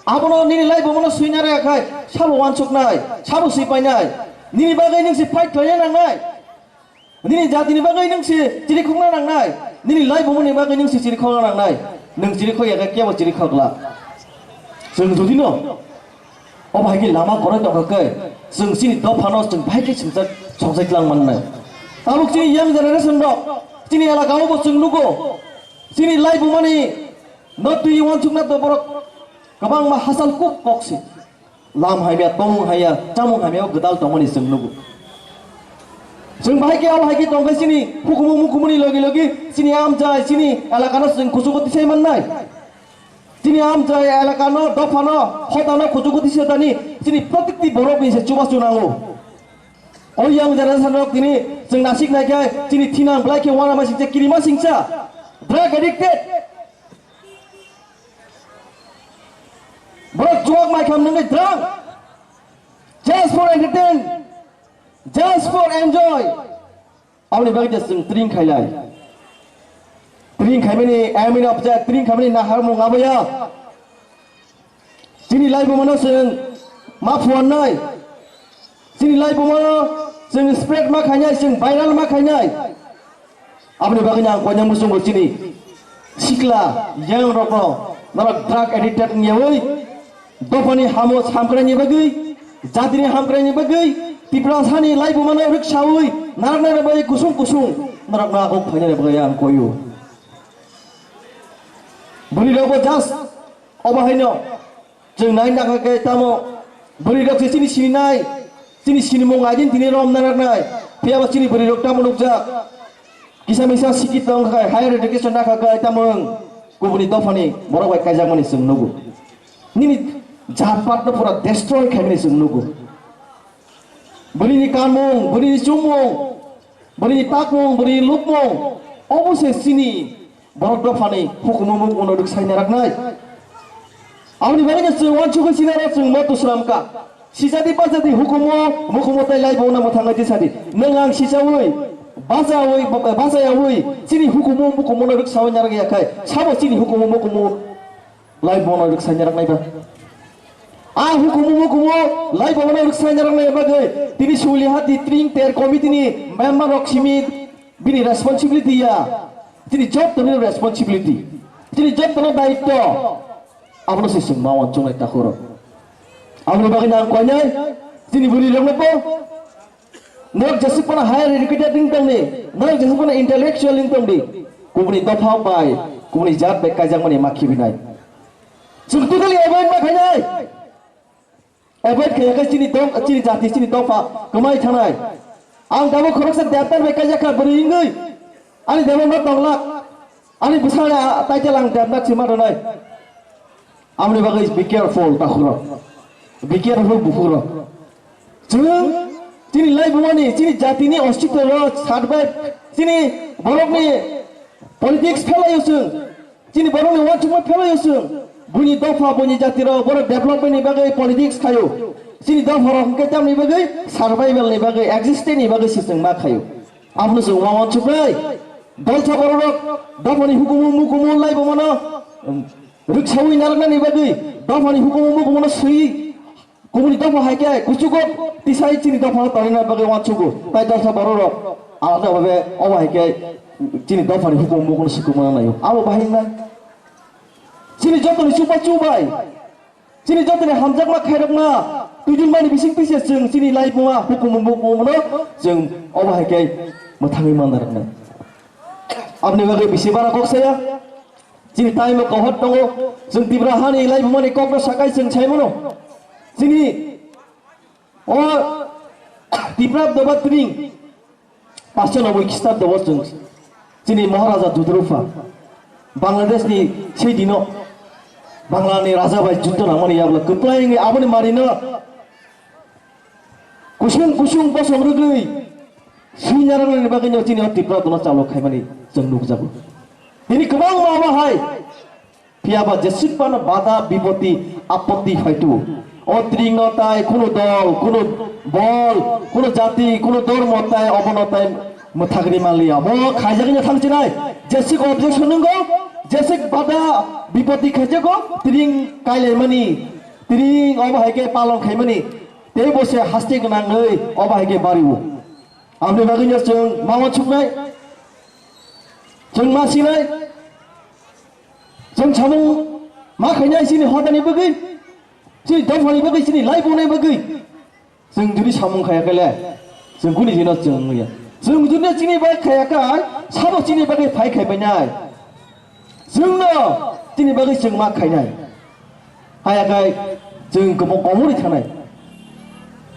abono nini laibumano swina rwya kai, sabo wansuknai, sabo swipainai, nini bagwi nwng se fight khlaina nangnai. Nini jatini bagwi nwng se chirikhokna nangnai, nini laibumani bagwi nwng se chirikhokna nangnai. Nwng chirikhok ya khe kebo chirikhokla. Chwng jodi no obo hai khe lama kwrwi tongkha khe, chwng chini dophano chwng bahai khe songchai, songchai tlang mannai. Tabuk chini young generation rok chini elaka o bo chwng nugo, chini laibumani no twi wansukna to borok kwbangma hachal kuk kok se. Lam hamya, tongmung hamya, chamung hamya o gwdal tongmani chwng nugo. Chwng bahai khe abo hai khe tongkhe chini hukumu mukumuni logi logi chini amchai, chini elakano chwng kuchugo tisai mannai. Chini amchai, elakano, dophano, hotano kuchugo tisai tani chini protikti borokni se chubachu nango. O young generation rok tini chwng nasik nai khe chini thinang belai khe uanama singcha, kirima singcha, drug addicted. Borok chuwak mai kham nungwi drang. Just for entertain. Just for enjoy. Aboni bagwi je chwng tring khailai. Tring khaimani, I mean, object, tring khaimani naharmung aboya. Chini laibumano chwng ma phuarnai. Chini laibumano chwng spread ma khainai, chwng viral ma khainai. Aboni bagwi ang koinang muchungo chini sikla, young rokno, norok drug addicted wngyawi, dophani hamo hamkraini bagwi, jatini hamkraini bagwi, Tiprasani laibumano rwksawi, narwknai bagwi kusung kusung norokno aguk phainani bagwi ang koio. Bwrwi rokbo just obo haino chwng nai nakha khe tamo bwrwi rok se chini sininai, chini sinimung aidin tini rom naraknai, phiyaba chini bwrwi rok tamo nukjak. Kisa misa sikit tong khai, higher education nakha khe tamo wng kubuni dophani borok bai kaijakmani chwng nugo. Nini jat pat no pura destroy khaimani chwng nugo. Bwrwini kanmung, bwrwini chumung, bwrwini takmung, bwrwini lukmung, obo se chini borok dophani hukumu mukmungno rwksai naraknai. Aboni bagwino chwng uansukwi sinaro chwng moto swnamkha. Sijadi bajadi hukumu mukhumu tai laibongno mwthangwi tisadi. Nwng ang sichawi, bachawi, bachayawi chini hukumu mukumuno rwksawi narakya khai. Sabo chini hukumu mukhumu Lai bono rwksaina raknai ba. A hukumu mukumu lai bono rwksaina raknai bagwi tini Suliha Titring Ter Committee ni member rok simi bini responsibility ya. Tini job toni responsibility. Tini job toni daityo. Abono se sengma wansuknai takhoro. Aboni bagwi nang koinai tini bwrwi rokno bo Norok jesuk phano higher educated wng tongdi, norok jesuk phano intellectual wng tongdi. Kubuni dopha bai, kubuni jat bai kaijakmani ma khibinai. Chwng totally avoid ma khainai. Avoid khaiya khe chini dong, chini jati, chini dopha kwmai thanai. Ang tabuk khoroksa debdar bai kaijakha bwrwi wngwi. Ani debdar no tonglak. Ani bwsani a-, title ang debdar sima rwnai. Aboni bagwi be careful takhurok. Be careful buphurok. Chwng chini laibumani, chini jatini ostitwrok survive, chini borokni politics phelaio chwng. Chini borokni uansukma phelaio chwng. Buini dopha, buini jatirok borok development ni bagwi politics khaio. Chini dopharok hwnkhe tamni bagwi survival ni bagwi, existence ni bagwi se chwng ma khaio. Abono chwng ma uansuknai. Dolsa bororok dophani hukumu mukumu laibumano, um, rwksawi narwknani bagwi dophani hukumu mukumu no swi kubuni dopha hai khe kuchugo tisai chini dopha no tonina bagwi uansugo. Tai dolsa bororok alada bhabe obo hai khe chini dophani hukumu mukumu no swkuma naio. Abo bahai wngnai. Chini jotoni chuba chubai. Chini jotoni hamjakma khairokma twijlmani bising twi se chwng chini laibuma hukumu mukumu no chwng obo hai khe mwthangwi manna rwknai. Aboni bagwi bisi bara kok saya. Chini time o kohor tongo. Chwng Tipra hani laibumani kokno sakai chwng saimano. Chini o Tipra doba tring Paanch sho noboi Khristabdo o chwng chini Maharaja Dudrupa Bangladesh ni sei dino Bangla ni raja bai juddo nangmani yabla kwplai wngwi aboni mari no kusung kusung bosong rwgwi swi narwknani bagwi no chini o Tipra dono chalo khaimani chwng nukjago. Tini kwbangma abo hai Phiya ba jesuk phano bada bipoti apotti phaitu. O tring no tai kunu dol, kunu bol, kunu jati, kunu dormo tai obono tai mwthagri manliya. Mo khaijagwi thangchinai. Jesuk objection nungo, jesuk bada bipoti khaijago, tring kailaimani, tring obo hai khe palong khaimani. Tei bo se haste gwnangwi obo hai khe bariwo. Aboni bagwi no chwng ma uansuknai, chwng ma sinai, chwng samung ma khainai chini hodani bagwi, chini dophani bagwi, chini laibumani bagwi. Chwng jodi samung khaya khe le, chwng kuni jino chwng wngya. Chwng jodi chini bai khaya kha, sabo chini bagwi phai khai painai. Chwngno chini bagwi chwng ma khainai. Haya khai chwng kwbang komorwi thanai.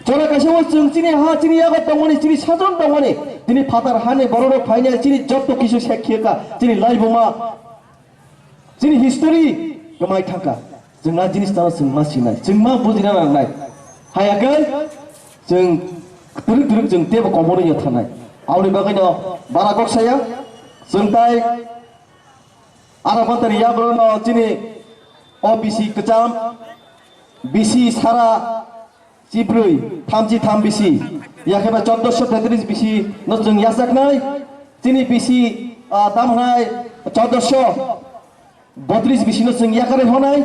Jora kaisa o chwng chini ha, chini yago tongmani, chini sajon tongmani, chini phatar hani bororok phainai, chini jotto kisu sek khiyaka, chini laibuma, chini history kwmai thangka. Chwng a jinis tano chwng ma sinai, chwng ma bujina nangnai. Haya khai chwng twrwk twrwk chwng teibo komorwi thanai. Aboni bagwino bara kok saya, chwng tai Aro pantani yabrano chini O B C kwcham, bisi sara chibrwi thamchi tham bisi, yakheba choddoso tetris bisi no chwng yachaknai, chini bisi, ah, tam hwnai choddoso botris bisi no chwng yakarwi honai.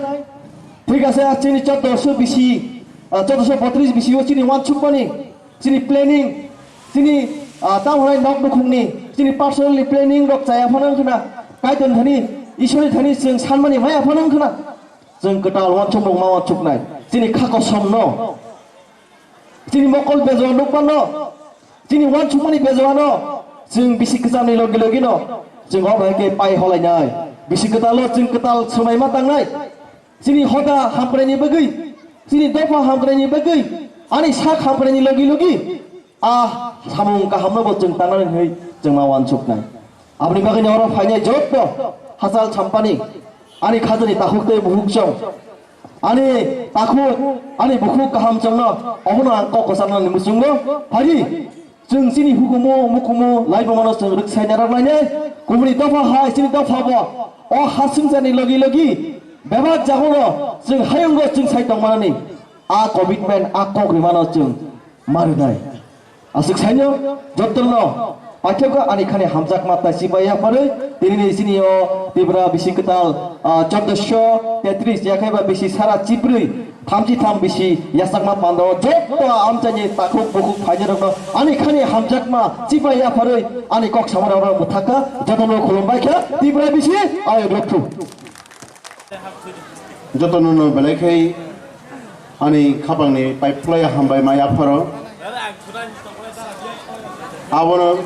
Thik ase, ah, chini choddoso bisi, ah, choddoso botris bisi o chini wansukmani, chini planning, chini, ah, tam hwnai nok nukhungni, chini personally planning rok chaya phano wngkhna, Kaitorni thani, Ishwarni thani chwng sanmani maya phano wngkhna. Chwng kwtal wansukmung ma wansuknai. Chini kha kosom no, chini mokol bejo nukmano, chini wansukmani bejo ano, chwng bisi kwchamni logi logi no, chwng o bai khe pai holainai. Bisi kwtal o chwng kwtal swmai ma tangnai. Chini hoda hamkraini bagwi, chini dopha hamkraini bagwi, ani sak hamkraini logi logi, a samung kahamno bo chwng tangnani hwnwi chwng ma wansuknai. Aboni bagwino oro phainai jotto hachal champani, ani khajani takhuk tei bukhuk chong, ani takhuk, ani bukhuk kaham chongno, obono ang kok kwcharnani muchungo phaidi. Chwng chini hukumu, mukumu, laibumano chwng rwksaina rwknainai, kubuni dopha hai, chini dopha bo, o hasingchani logi logi, bebak jagono chwng hayungo chwng sai tongmanani, a commitment, a kok rimano chwng ma rwnai. Aswk saino jotono paithakgo ani khani hamjakma tai chibai yapharwi tinini chini o Tripura bisi kwtal, ah, choddoso tetris yakhaiba bisi sara chibrwi thamchi tham bisi yachakma pando jotto amchaini takhuk bukhuk phainirokno ani khani hamjakma chibai yapharwi ani kok samarokno bwthakha jotono khulumbai kha Tripura bisi ayuk rwkthu. Jotono no belai khai ani khapangni pai phlai hambai mai apharo. Abono,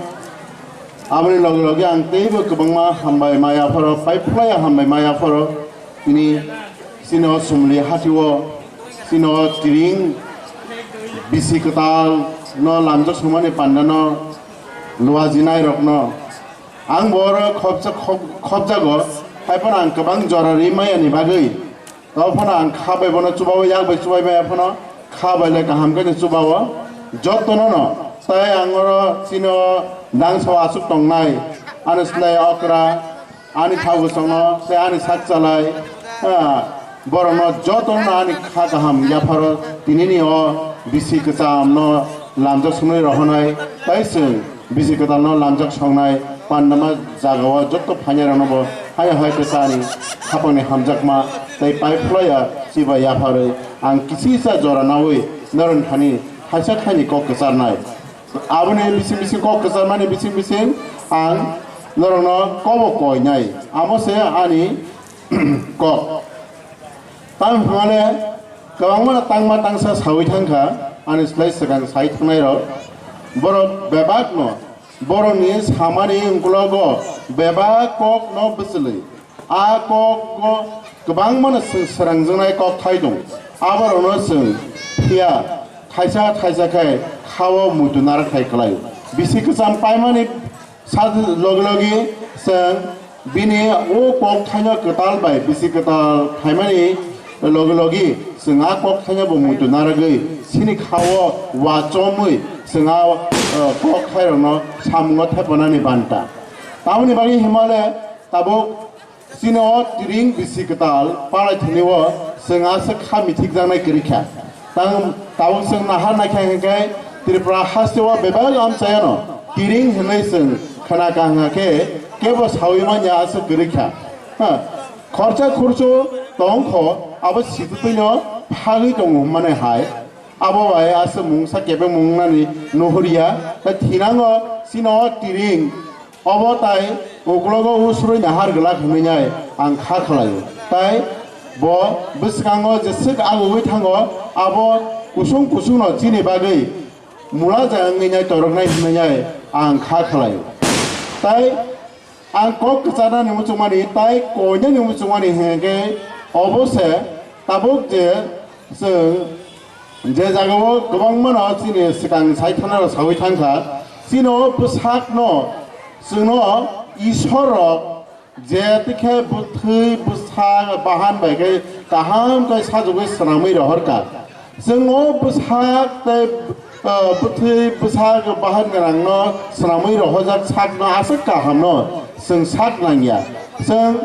aboni loge loge ang teibo kwbangma hambai mai apharo, pai phlai hambai mai apharo. Tini sino sumli hatio, sino tiring bisi kwtal no lamjak sumani panda no luajinai rokno. Ang bo oro khobja-, khob-, khobjago, hai phano ang kwbang jora ri maya ni bagwi. Tabo phano ang kha bai bono chubawi, yak bai chubai maya phano kha bai le kaham khe chubawo. Jotono no, tai ang oro chini o dangsa o aswk tongnai, ani slai okra, ani thagusongno, tei ani sak chalai, ah, borokno jotono ani kha kaham yapharo tinini o bisi kwchamno lamjak swnwi rohornai, tai chwng bisi kwtalno lamjak songnai, pandama jagao jotto phainairokno bo hai hai kwchani khapangni hamjakma tei pai phlaiya chiba yapharwi ang kisa jora naui norokni thani thaisa thaini kok kwcharnai. Aboni bising bising kok kwcharmani bising bising ang norokno kobo koinai. Amo se ani kok. Tamo hwnmale kwbangma tangma tangsa saui thangkha, ani slai swkang sai thangnai rok. Borok bebak no, borokni samani ungkulogo bebak kok no bwchwlwi. A kok o kwbangma no swrangjaknai kok thai tong. Aborok no chwng phiya thaisa thaisa khe khao muitu narak thai kwlai. Bisi kwcham paimani sa logi logi chwng bini o kok thaino kwtal bai bisi kwtal phaimani logi logi chwng a kok thaino bo muitu naragwi sini khao wa chomwi chwng a, eh, kok thairokno samungo thepanani banta. Tamoni bagwi himale tabuk chini o tiring bisi kwtal palai thani o chwng aswk kha mithikjaknai kwrwi kha. Tang tabuk chwng nahar naikha hwnkhe Tripura haste o bebak amchayano tiring hwnwi chwng khna kaham khe kebo saui manya aswk kwrwi kha. Ha, khorcha khurchu tongkho abo sitwtwino phagwi tongo hwnmani hai. Abo bai aswk mungsa kebengmung wngnani nuhurya. Tei thinango chini o tiring Obo tai uklogo usrui nahar glak hwnwi nai ang kha khlaio. Tai bo bwskango jeswk agugwi thango, abo kusung kusungno chini bagwi mula ja wngwi nai toroknai hwnwi nai ang kha khlaio. Tai ang kok kwcharnani muchungmani tai koinani muchungmani hwnkhe obo se tabuk je Chwng je jagao kwbangmano chini swkang sai thangnai rok saui thangkha, chini o bwsakno chwngno Isor rok je tikhe bwthwi bwsak bahan bai khe kaham khe sajagwi swnamwi rohorkha. Chwng o bwsak tei, ah, bwthwi bwsak bahan gwnangno swnamwi rohorjak sakno aswk kahamno chwng sak nangya. Chwng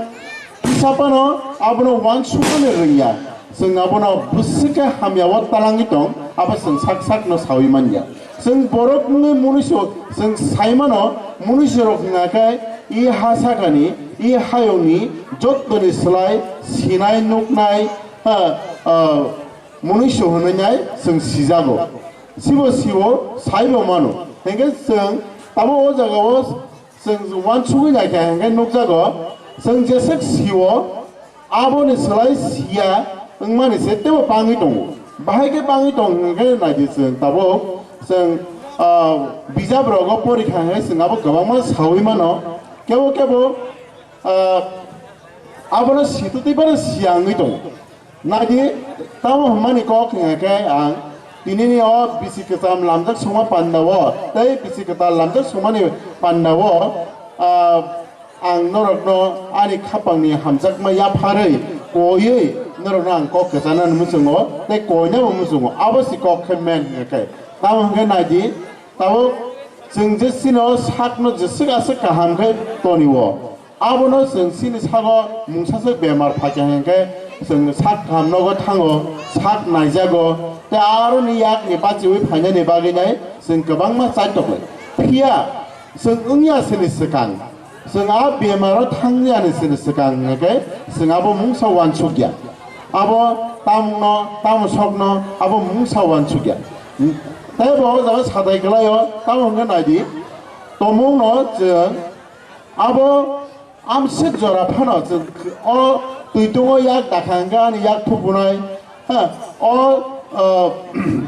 Kisa phano abono uansukmani rwngya. Chwng abono bwswk khe hamya o talangwi tong, abo chwng sak sakno saui manya. Chwng borok wngwi munuiso chwng saimano, munuisorok hwnkha khe i ha sakani, i hayungni jottoni slai sinai nuknai, ha, ah, munuiso hwnwi nai chwng sijago. Sibo sio saibo mano. Hinkhe chwng abo o jagao chwng uansugwi naikha hinkhe nukjago, chwng jeswk sio, aboni slai siya wngmani se teibo bangwi tongo. Bahai khe bangwi tong hinkhe naidi chwng tabuk chwng, ah, bijap rogo porikha hinkhe chwng abo kwbangma saui mano. Kebo kebo, ah, abono sitwtwi bono siya wngwi tongo. Naidi, tamo hwnmani kok hwnga khe ang tinini o bisi kwcham lamjak songma pandao tei bisi kwtal lamjak songmani pandao, ah, ang norokno ani khapangni hamjakma yapharwi koiwi norokno ang kok kwcharnani muchungo tei koinabo muchungo. Abo se kok khe men hwnga khe. Tamo hwnga khe naidi, tabuk chwng je chini o sakno jeswk aswk kaham khe tonio. Abono chwng chini sago mungsaswk bemar phaikha hinkhe chwng sak kaham nogo thango, sak naijago, tei aroni yakni bachiwi phainani bagwi nai chwng kwbangma chaitoklai. Phiya chwng wngya chini swkang, chwng a bemaro thangniyani chini swkang hinkhe chwng abo mungsa uansukya. Abo tamungno, tamo sokno abo mungsa uansukya. Tei bo o jaga sadai kwlaio, tamo hwnkhe naidi, tomungno chwng abo amswk jora phano chwng o twi tongo yak dakha hwnkhe ani yak thupunai, ha, o, o,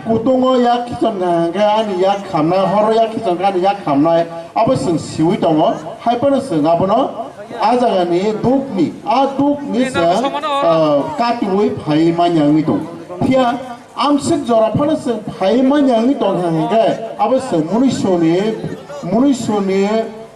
kutungo yak khichon kha hwnkhe ani yak khamnai, horo yak khichon kha ani yak khamnai, abo chwng siui tongo. Hai phano chwng abono a jagani dukni, a dukni chwng, o, katiui phai manya wngwi tongo. Phiya amswk jora phano chwng phai manya wngwi tongkha hwnkhe abo chwng munisuni, munisuni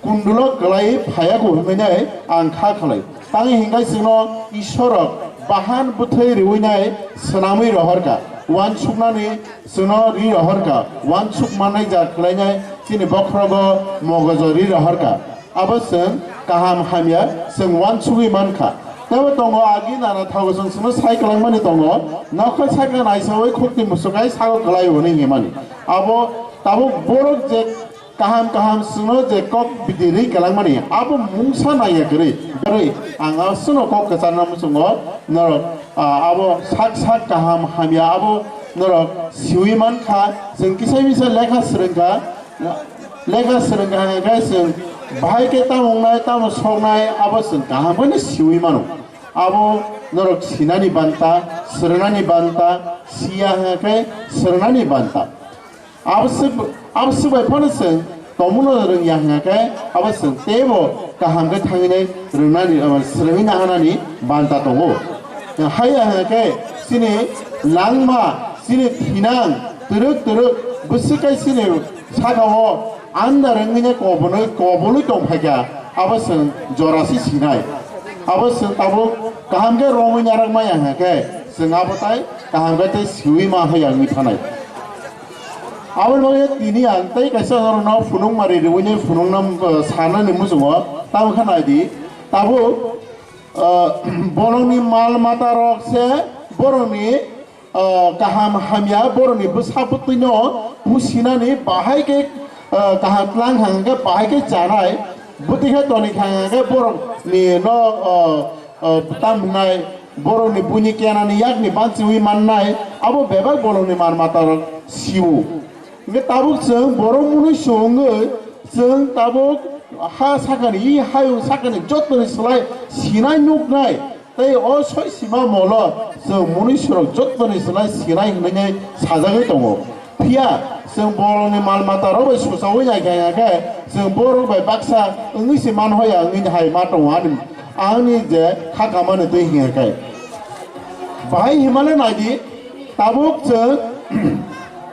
kundulo kwlai phaiyago hwnwi nai ang kha khlai. Tangwi hwnkhe chwngno Isorok bahan bwthai riui nai swnamwi rohorkha, uansuknani chwngno ri rohorkha, uansuk mannai ja khlainai chini bokhorogo mogojo ri rohorkha. Abo chwng kaham hamya chwng uansugwi mankha. Teibo tongo agi nana thago chwng chwngno sai kwlangmani tongo, nokhai saka naisaui khukti musukai sago kwlai hwnwi himani. Abo tabuk borok je kaham kaham chwngno je kok bidi ri kwlangmani abo mungsa naiya kwrwi. Kwrwi ang aswkno kok kwcharna muchungo norok, ah, abo sak sak kaham hamya abo norok siui mankha. Chwng kisa misa lekha swrwngkha. Lekha swrwngkha hwnkhe chwng bahai khe tamo wngnai, tamo soknai, abo chwng kaham khe siui mano. Abo norok sinani banta, swrwngnani banta, siya hwnkhe swrwngnani banta. Abo swk-, abo swk bai phano chwng tongmano rwngya hwnkhe abo chwng teibo kaham khe thangwi nai rwngnani, abo swrwngwi nahanani banta tongo. Haiya hwnkhe chini langma, chini thinang twrwk twrwk bwswk kai chini saka o andar wngwi nai kobonwi, kobonwi tong phaikha, abo chwng jora se sinai. Abo chwng tabuk kaham khe romwi narak maya hwnkhe chwng abo tai kaham khe tei siui ma haiya wngwi thanai. Aboni bagwi tini ang tei kaisa norokno phunukmari riui nai phunukna, eh, sanani muchungo tamo khe nai di. Tabuk, eh, borokni mal mata rok se borokni, ah, kaham hamya borokni bwsa bwtwino pusinani bahai khe, ah, kaham tlang hang khe bahai khe chanai, bwtwi khe toni kha hang khe borokni no, ah, ah, tam hwnai borokni buini kenani yakni banchiui mannai abo bebak borokni mal mata rok siu. Hingke tabuk chwng borok mwnwi chwngwi chwng tabuk ha sakani, i hayung sakani jottoni slai sinai nuknai. Tei o soi sima molo chwng mwnwi sorok jottoni slai sinai hwnwi sajagwi tongo. Phiya chwng borokni mal mata rok bai susaui nai khe, khe chwng borok bai baksa wngwi se man hoya wngwi hai ma tongo ani, ani je kha kamani twi hinkhe. Bahai himale naidi, tabuk chwng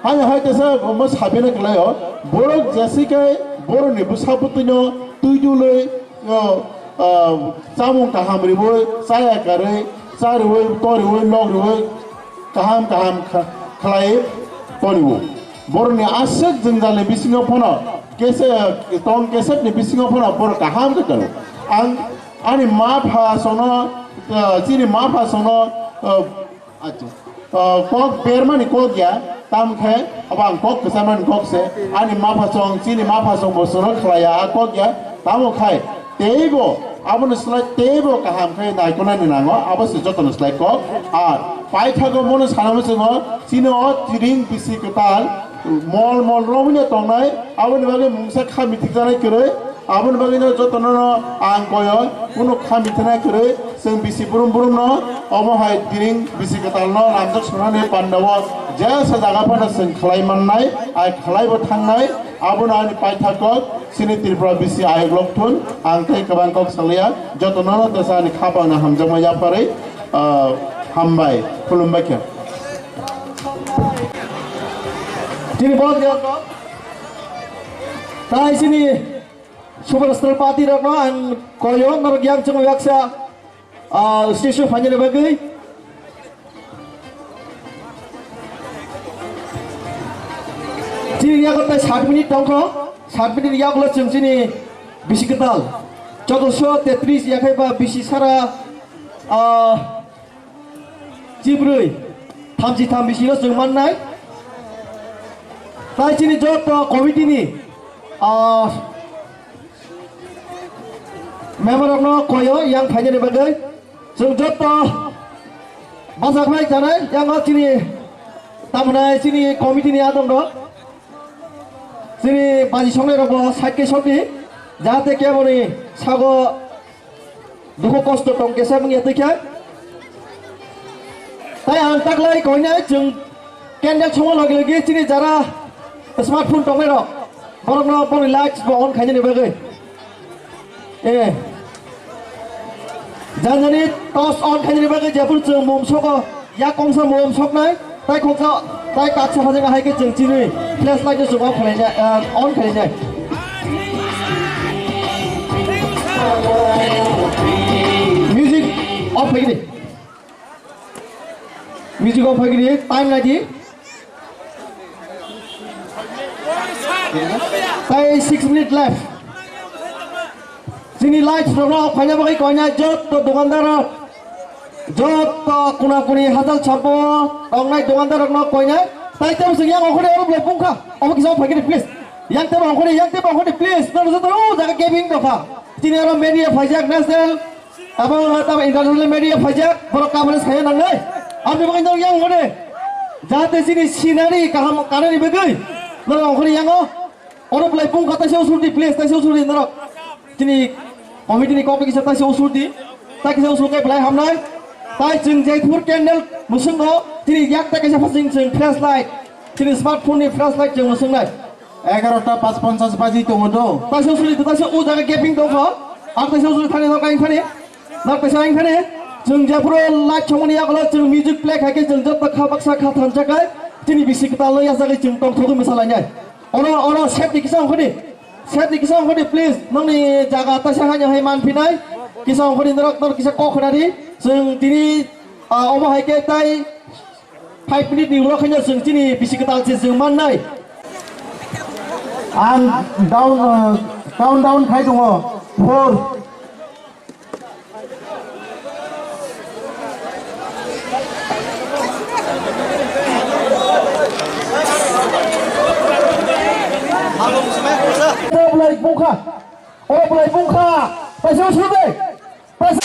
hai hai tesa omo sabina kwlaio, borok jesi khe borokni bwsa bwtwino twi dulwi, o, ah, chamung kaham riwi, chaya karwi, cha riwi, to riwi, lok riwi, kaham kaham kha-, khlai tonio. Borokni aswk jwngjalni bisingo phano kese-, tong kesepni bisingo phano borok kaham khe tongo. Ang ani ma pha songno, ah, chini ma pha songno, ah, Acha. To kok bermani kok ya, tam khe, abo ang kok kwcharmani kok se, ani maphasong, chini maphasong bo chwrwng khlai ya, a kok ya, tamo khai, teibo, abono slai teibo kaham khe naikolnani nango, abo se jotono slai kok. Ar paithago mono sanamo chwngo, chini o tiring bisi kwtal, mol mol romwino tongnai, aboni bagwi mungsa kha mithikjaknai kwrwi, Aboni bagwino jotono no ang koyo, kunu kha mithina kwrwi, chwng bisi brum brum no, omo hai tiring bisi kwtal no lamjak sunani pandao, jesa jaga phano chwng khlai mannai, ai khlai bo thangnai, abono ani paithak kok, chini Tripura bisi ayok lok thun, ang tei kwbang kok saliya, jotono no tesa ani khapang no hamjakma yapharwi, ah, hambai, khulumbai khe. Chini boss rok, tai chini Superstar party rokno ang koyo, norok yang chwng yaksa, ah, stage o phainani bagwi. Chini yago tai sat minute tongkho, sat minute yagulo chwng chini bisi kwtal. Chaudoso tetris yakhai ba bisi sara, ah, Chibrwi, thamchi tham bisino chwng mannai. Tai chini joto committee ni, ah, member rokno koyo yang phainani bagwi. Chwng joto bachaknai chanai, yang o chini tamnai chini committee ni adong rok. Chini baji songnai rok bo side khe sokdi, jahate keboni sago Dukhu kosto tong kesa wngya twi khe. Tai ang taklai koinai chwng candle chongma logi logi chini jara smartphone tongnai rok. Borokno boni lights bo on khainani bagwi. Eh. Janjani torch on khainani bagwi jephuru chwng mum soko. Yak kongsa mom soknai, tai kongsa, tai kaksa hajeng hai khe chwng chini flashlight no chwng off khlainai, ah, on khlainai. Music off khaidi. Music off khaidi, time naidi. Tai six minute left. Chini lights rok no phaina bagwi koinai jotto dukandar rok, jotto kuna kuni hajal champo tongnai dukandar rok no koinai. Tai tebo sing yang okhore oro blai pungkha. Obo kisa phaikhe please. Yang tebo okhore, yang tebo okhore please. Nang jotto o jaga gaping dokha. Chini aro media phaijak national, abo tabo international media phaijak. Borok kabani saya nangnai. Amni bagwi nang yang okhore. Jahate chini scenery kaham kanani bagwi. Nang okhore yang o. Oro belai bung kha taisa usul di, please, taisa usul di norok. Chini committee ni kok kisa taisa usul di. Tai kisa usul kai belai hamnai. Tai chwng Jaipur candle mwswngo chini yak tai kaisa phasing chwng flashlight. Chini smartphone ni flashlight chwng mwswngnai. Egarota pas ponchas baji tongo do. Taisa usul di, taisa u jaga gaping tongkho. Ang taisa usul thani norok kain thani. Norok taisa kain thani. Chwng Jaipur o light chongmani yagulo chwng music play khai khe chwng jotto kha baksa kha thansa kai. Chini bisi kwtal no yachagwi chwng tongthogwi mwsalainai. Oro, oro, safety kisa ongkhordi. Safety kisa ongkhordi, please. Nokni jaga taisa haino hai manphinai. Kisa ongkhordi norok, norok kisa kok khwnadi. Chwng tini, ah, omo hai khe tai five minute ni ulo khaino chwng chini bisi kwtal se chwng mannai. Ang down, ah, countdown khai tongo. Four. Oblai bungkha, oblai bungkha, paisa usulde, paisa.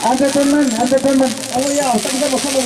Entertainment, entertainment. Amo ya, tamo, tamo, tamo.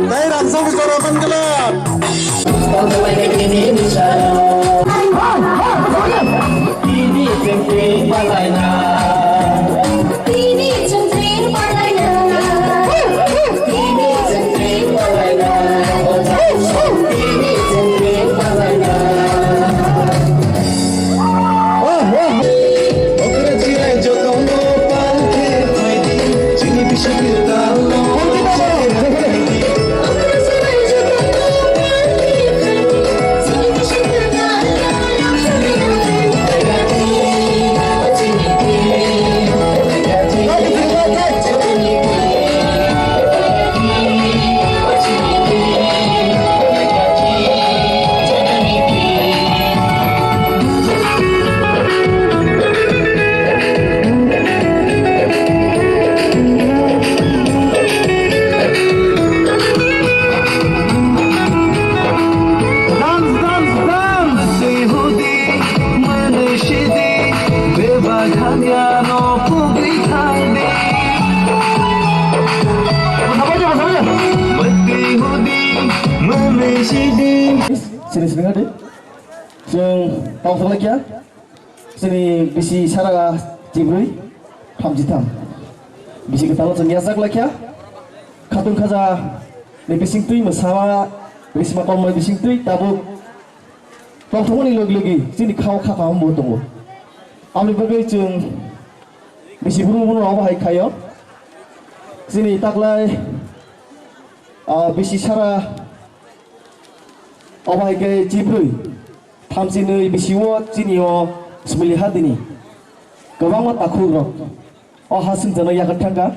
Nai ramsong bichara manggala. Dance, dance, dance, sihudi, mani sidi, beba khanya no pugri thangdi. Mati hudi, mani sidi. Sini, sini, ngadi. Chwng tongthok laikya. Chini bisi sara chibrwi thamchi tham. Bisi kwtal chwng yajak laikya. Khatung khaja ni bising twi mwsama risma kolmani bising twi tabuk tongthokmani logi logi chini khao khakha hambo tongo. Amni bagwi chwng bisi brum brum abo hai khaio. Chini taklai, ah, bisi sara Obo hai khe chibrwi thamchinwi bisi-o chini o Smili hadini kwbangma takhukrok o ha swngjano yakarwi thangkha.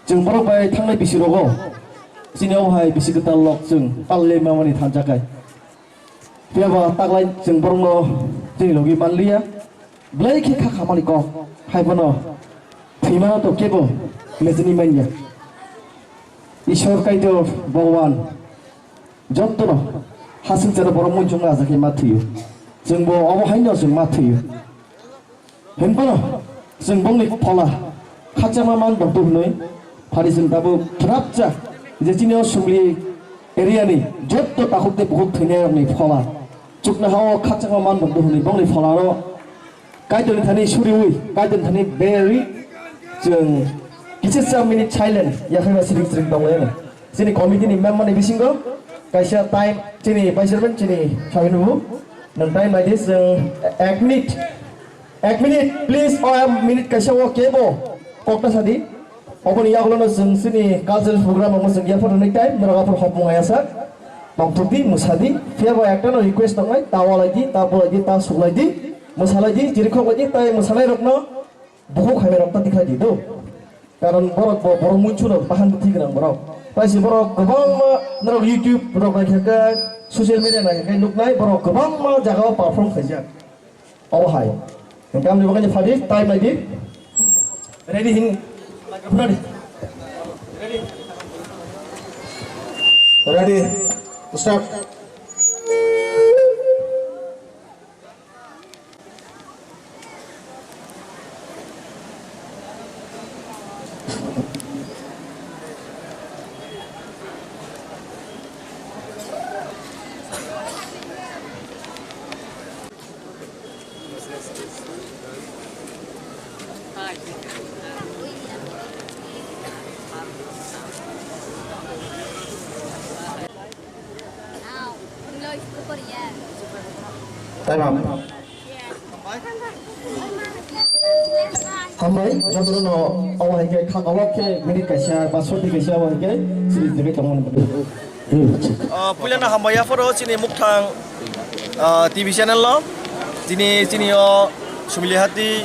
Chwng borok bai thangnai bisi rogo chini obo hai bisi kwtal lok chwng palle mamani thansa khai. Phiya ba taklai chwng borokno chini logi manliya. Belai khe kha khamani kok, hai bono thwimano to kebo mechini manya. Ishwar Kaitor Bhagwan jottono hasing chero borok muichung aja khe ma thwiyo. Chwngbo obo haino chwng ma thwiyo. Hinphano chwng bongni phola khakchangma man bokto hwnwi phari chwng tabuk phrapcha je chini o Sumli area ni jotto takhuk tei bukhuk thwinairokni phola chuknoha-o khakchangma man bokto hwnwi bongni pholano Kaitorni thani suriwi, Kaitorni thani berwi chwng kisa cha minute silent yakhaiba siring siring tonglaino. Chini committee ni member ni bisingo kaisa time chini vice chairman chini sawi nubu. Nang time lai di chwng ek minute, ek minute please, o ek minute kaisa o kebo kokta sadi. Oboni yagulono chwng chini cultural program omo chwng yaphar nai time norok aphar hopmung ayasa. Tongthokdi, mwsadi, phiya ba ekta no request tongnai, ta walai di, ta bulai di, ta suklai di, mwsalai di, chirikhok lai di, tai mwsanai rokno bukhuk khaimai rok ta tikhlai di do. Karon borok bo, borok munchu rok bahan thik rang borok. Tai si borok kwbangma norok YouTube rok nai khe, social media nai khe nuknai borok kwbangma jaga o perform khaijak. Obo hai. Hingke amni bagani phadi, time naidi. Ready hin. Ready. Ready. Start. Tamam. Hambai, jotono obo hai khe kha kawak khe minute kaisa ba soti kaisa obo hai khe siri jagwi tongmani. Ah, puilano hambai yapharo chini mukthang, ah, T V channel no. Chini, chini o Sumlihati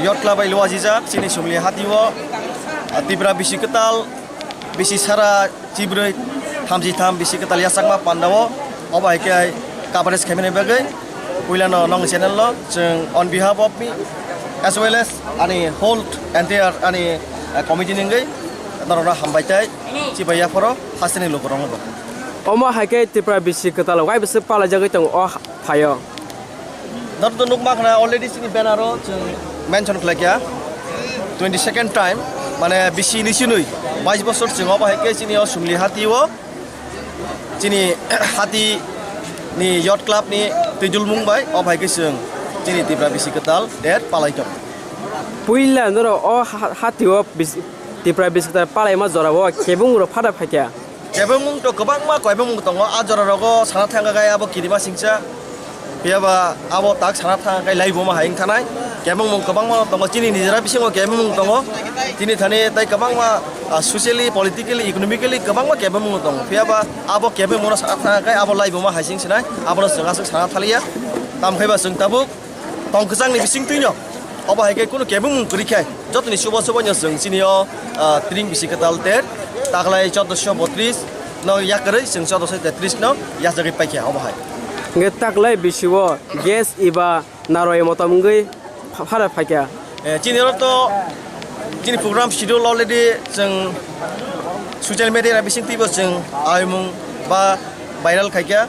Youth Club bai luajijak, chini Sumlihati o, ah, Tipra bisi kwtal, bisi sara chibrwi, thamchi tham bisi kwtal yachakma panda o, obo hai khe coverage khaimani bagwi puilano nong channel no chwng on behalf of me as well as ani whole entire ani, ah, committee ni wngwi norokno hambai tai. Chibai yaphoro hasteni lukurokno bo. Omo hai khe Tripura bisi kwtal wai bwswk palaijagwi tongo o ha-, phaio. Norokno nukma khna already chini banner o chwng mention khlaikha. Twenty second time, mane bisi ni sinwi bais bosor chwng obo hai khe chini o Sumlihati o chini hati ni Youth Club ni twijlmung bai obo hai khe chwng chini Tripura bisi kwtal der palai tongo. Puila norok o ha-, hati o bis-, Tripura bisi kwtal palaima jora o kebung rok phada phaikha. Kebengmung to kwbangma kebengmung tongo, a jora rogo sana thangkha khe abo kirima singcha. Phiya ba abo tak sana thangkha khe laibuma hai wngthanai. Kebengmung kwbangma tongo, chini nijera bisingo kebengmung tongo. Chini thani tai kwbangma, ah, socially, politically, economically kwbangma kebengmung tongo. Phiya ba abo kebengmung sana thangkha khe abo laibuma hai sing sinai, abono chwng aswk sana thaliya. Tamo khe ba chwng tabuk tong kwchangni bisingtwino obo hai khe kunu kebengmung kwrwi khe jotoni chubachu bai no chwng chini o, ah, tring bisi kwtal ter taklai chodosho botris no yakarwi chwng chodosho tetris no yachagwi paikha obo hai. Hwnkhe taklai bisi o gas eba naroi motom wngwi pha-, phara phaikha. Eh, chini oro to chini program schedule already chwng social media ni bisingtwibo chwng aimung ba viral khaikha.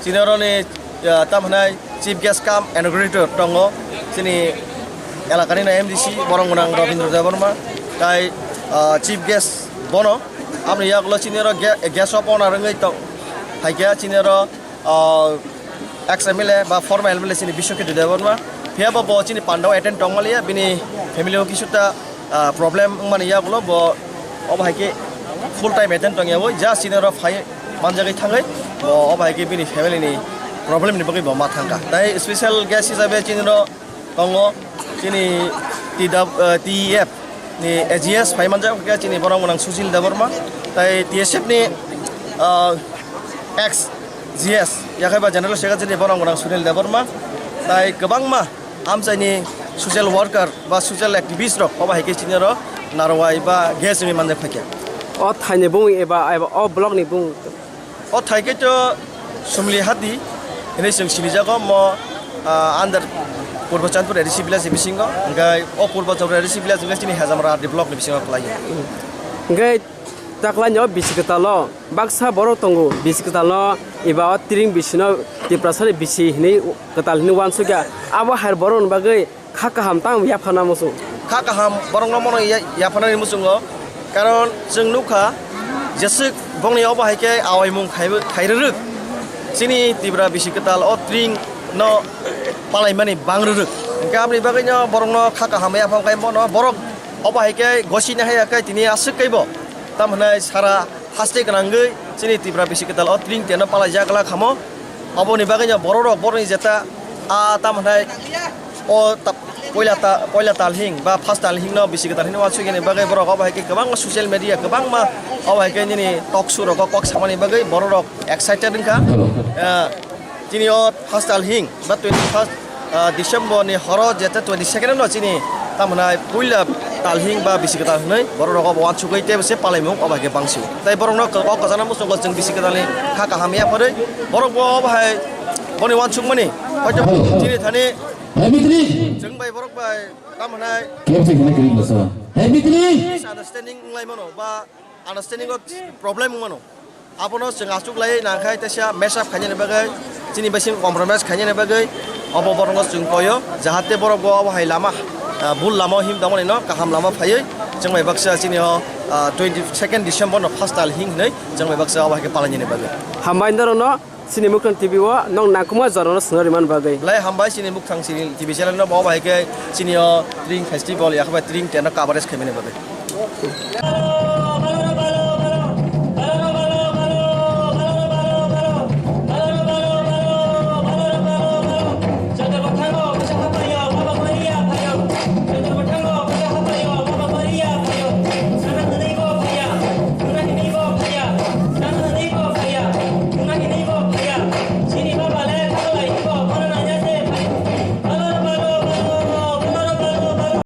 Chini oroni, ah, tamo hwnai chief guest cum inaugurator tongo, chini elakani no M D C borok gwnang Rabindra Debbarma, tai, ah, chief guest bono. Aboni yagulo chini oro ge-, guest of honor wngwi tong phaikha chini oro, ah, ex M L A ba former M L A chini Biswaketu Debbarma. Phiya bo, bo chini pandao attend tongmaliya, bini family o kisuta ah, problem wngmani yagulo bo obo hai khe full time attend tongya bo, just chini oro phai manjagwi thangwi bo obo hai khe bini family ni problem ni bagwi bo ma thangkha. Tai special guest hisabe chini oro tongo chini T W, ah, T E F ni A G S phai manjak khe chini borok gwnang Sushil Debbarma, tai T S F ni, ah, ex G S yakhai ba General Secretary borok gwnang Sunil Debbarma, tai kwbangma amchaini social worker ba social activist rok obo hai khe chini oro narwai ba guest wngwi manjak phaikha. O thaini bumung eba, eba o block ni bumung? O thai khe to Sumli Hati hinwi chwng sinijago mo, ah, under Purbo Chandpur A D C village ni bisingo, hwnkhe o Purbo Chandpur A D C village hwnkhe chini Hejamara R D block ni bisingo kwlaio. Hwnkhe taklaini o bisi kwtalo baksa borok tongo, bisi kwtalno eba o tring bisino Tiprasani bisi hinwi kwtal hinwi uansukya. Abo hai borokni bagwi kha kaham tang yapharna muchung. Kha kaham borokno mono ya-, yapharnani muchungo, karon chwng nukha jeswk bongni obo hai khe awaimung khai-, khairwrwk chini Tipra bisi kwtal o tring no palaimani bangrwrwk, hwnkhe aboni bagwino borokno kha kaham yaphang khai bono borok obo hai khe gosini haiya khe tini aswk kaibo tamo hwnai sara haste gwnangwi chini Tipra bisi kwtal o tring teno palaijak glak hamo. Oboni bagwino bororok boroni jeta a tamo hwnai o ta-, Poila ta-, poila talhing ba first talhing no bisi kwtal hinwi uansukya ni bagwi borok obo hai khe kwbangma social media, kwbangma obo hai khe nini talk show rogo kok samani bagwi borok rok excited wngkha. Ah, chini o first talhing ba twenty first, ah, December ni horo jeta twenty second no chini tamhnai puila talhing ba bisi kwtal hinwi borok rok obo uansugwi tei se palaimung obo hai khe bangsi. Tai borok no kok kwchana muchungo chwng bisi kwtal ni kha kaham ya phari borok bo obo hai boni uansukmani hoito chini thani Hai Mitri. Chwng bai borok bai tamo hwnai Kebsi hwnwi kwrwi masa. Hai Mitri. Misunderstanding wnglaimano ba understanding o problem wngmano. Abono chwng achuk lai nangkhai teisa match up khainani bagwi chini bising compromise khainani bagwi obo borokno chwng koyo jahate borok bo obo hai lama, ah, bul lama him tongmani no kaham lama phaiwi chwng bai baksa chini o, ah, twenty second December no first talhing hwnwi chwng bai baksa obo hai khe palainani bagwi. Hambai norokno. Chini Mukhang T V o nwng nangkukma jorano swngna rimani bagwi. Belai hambai chini Mukhang chini T V channel no bo bai khe chini o Tring Festival yakhabai Tring ten no coverage khaimani bagwi.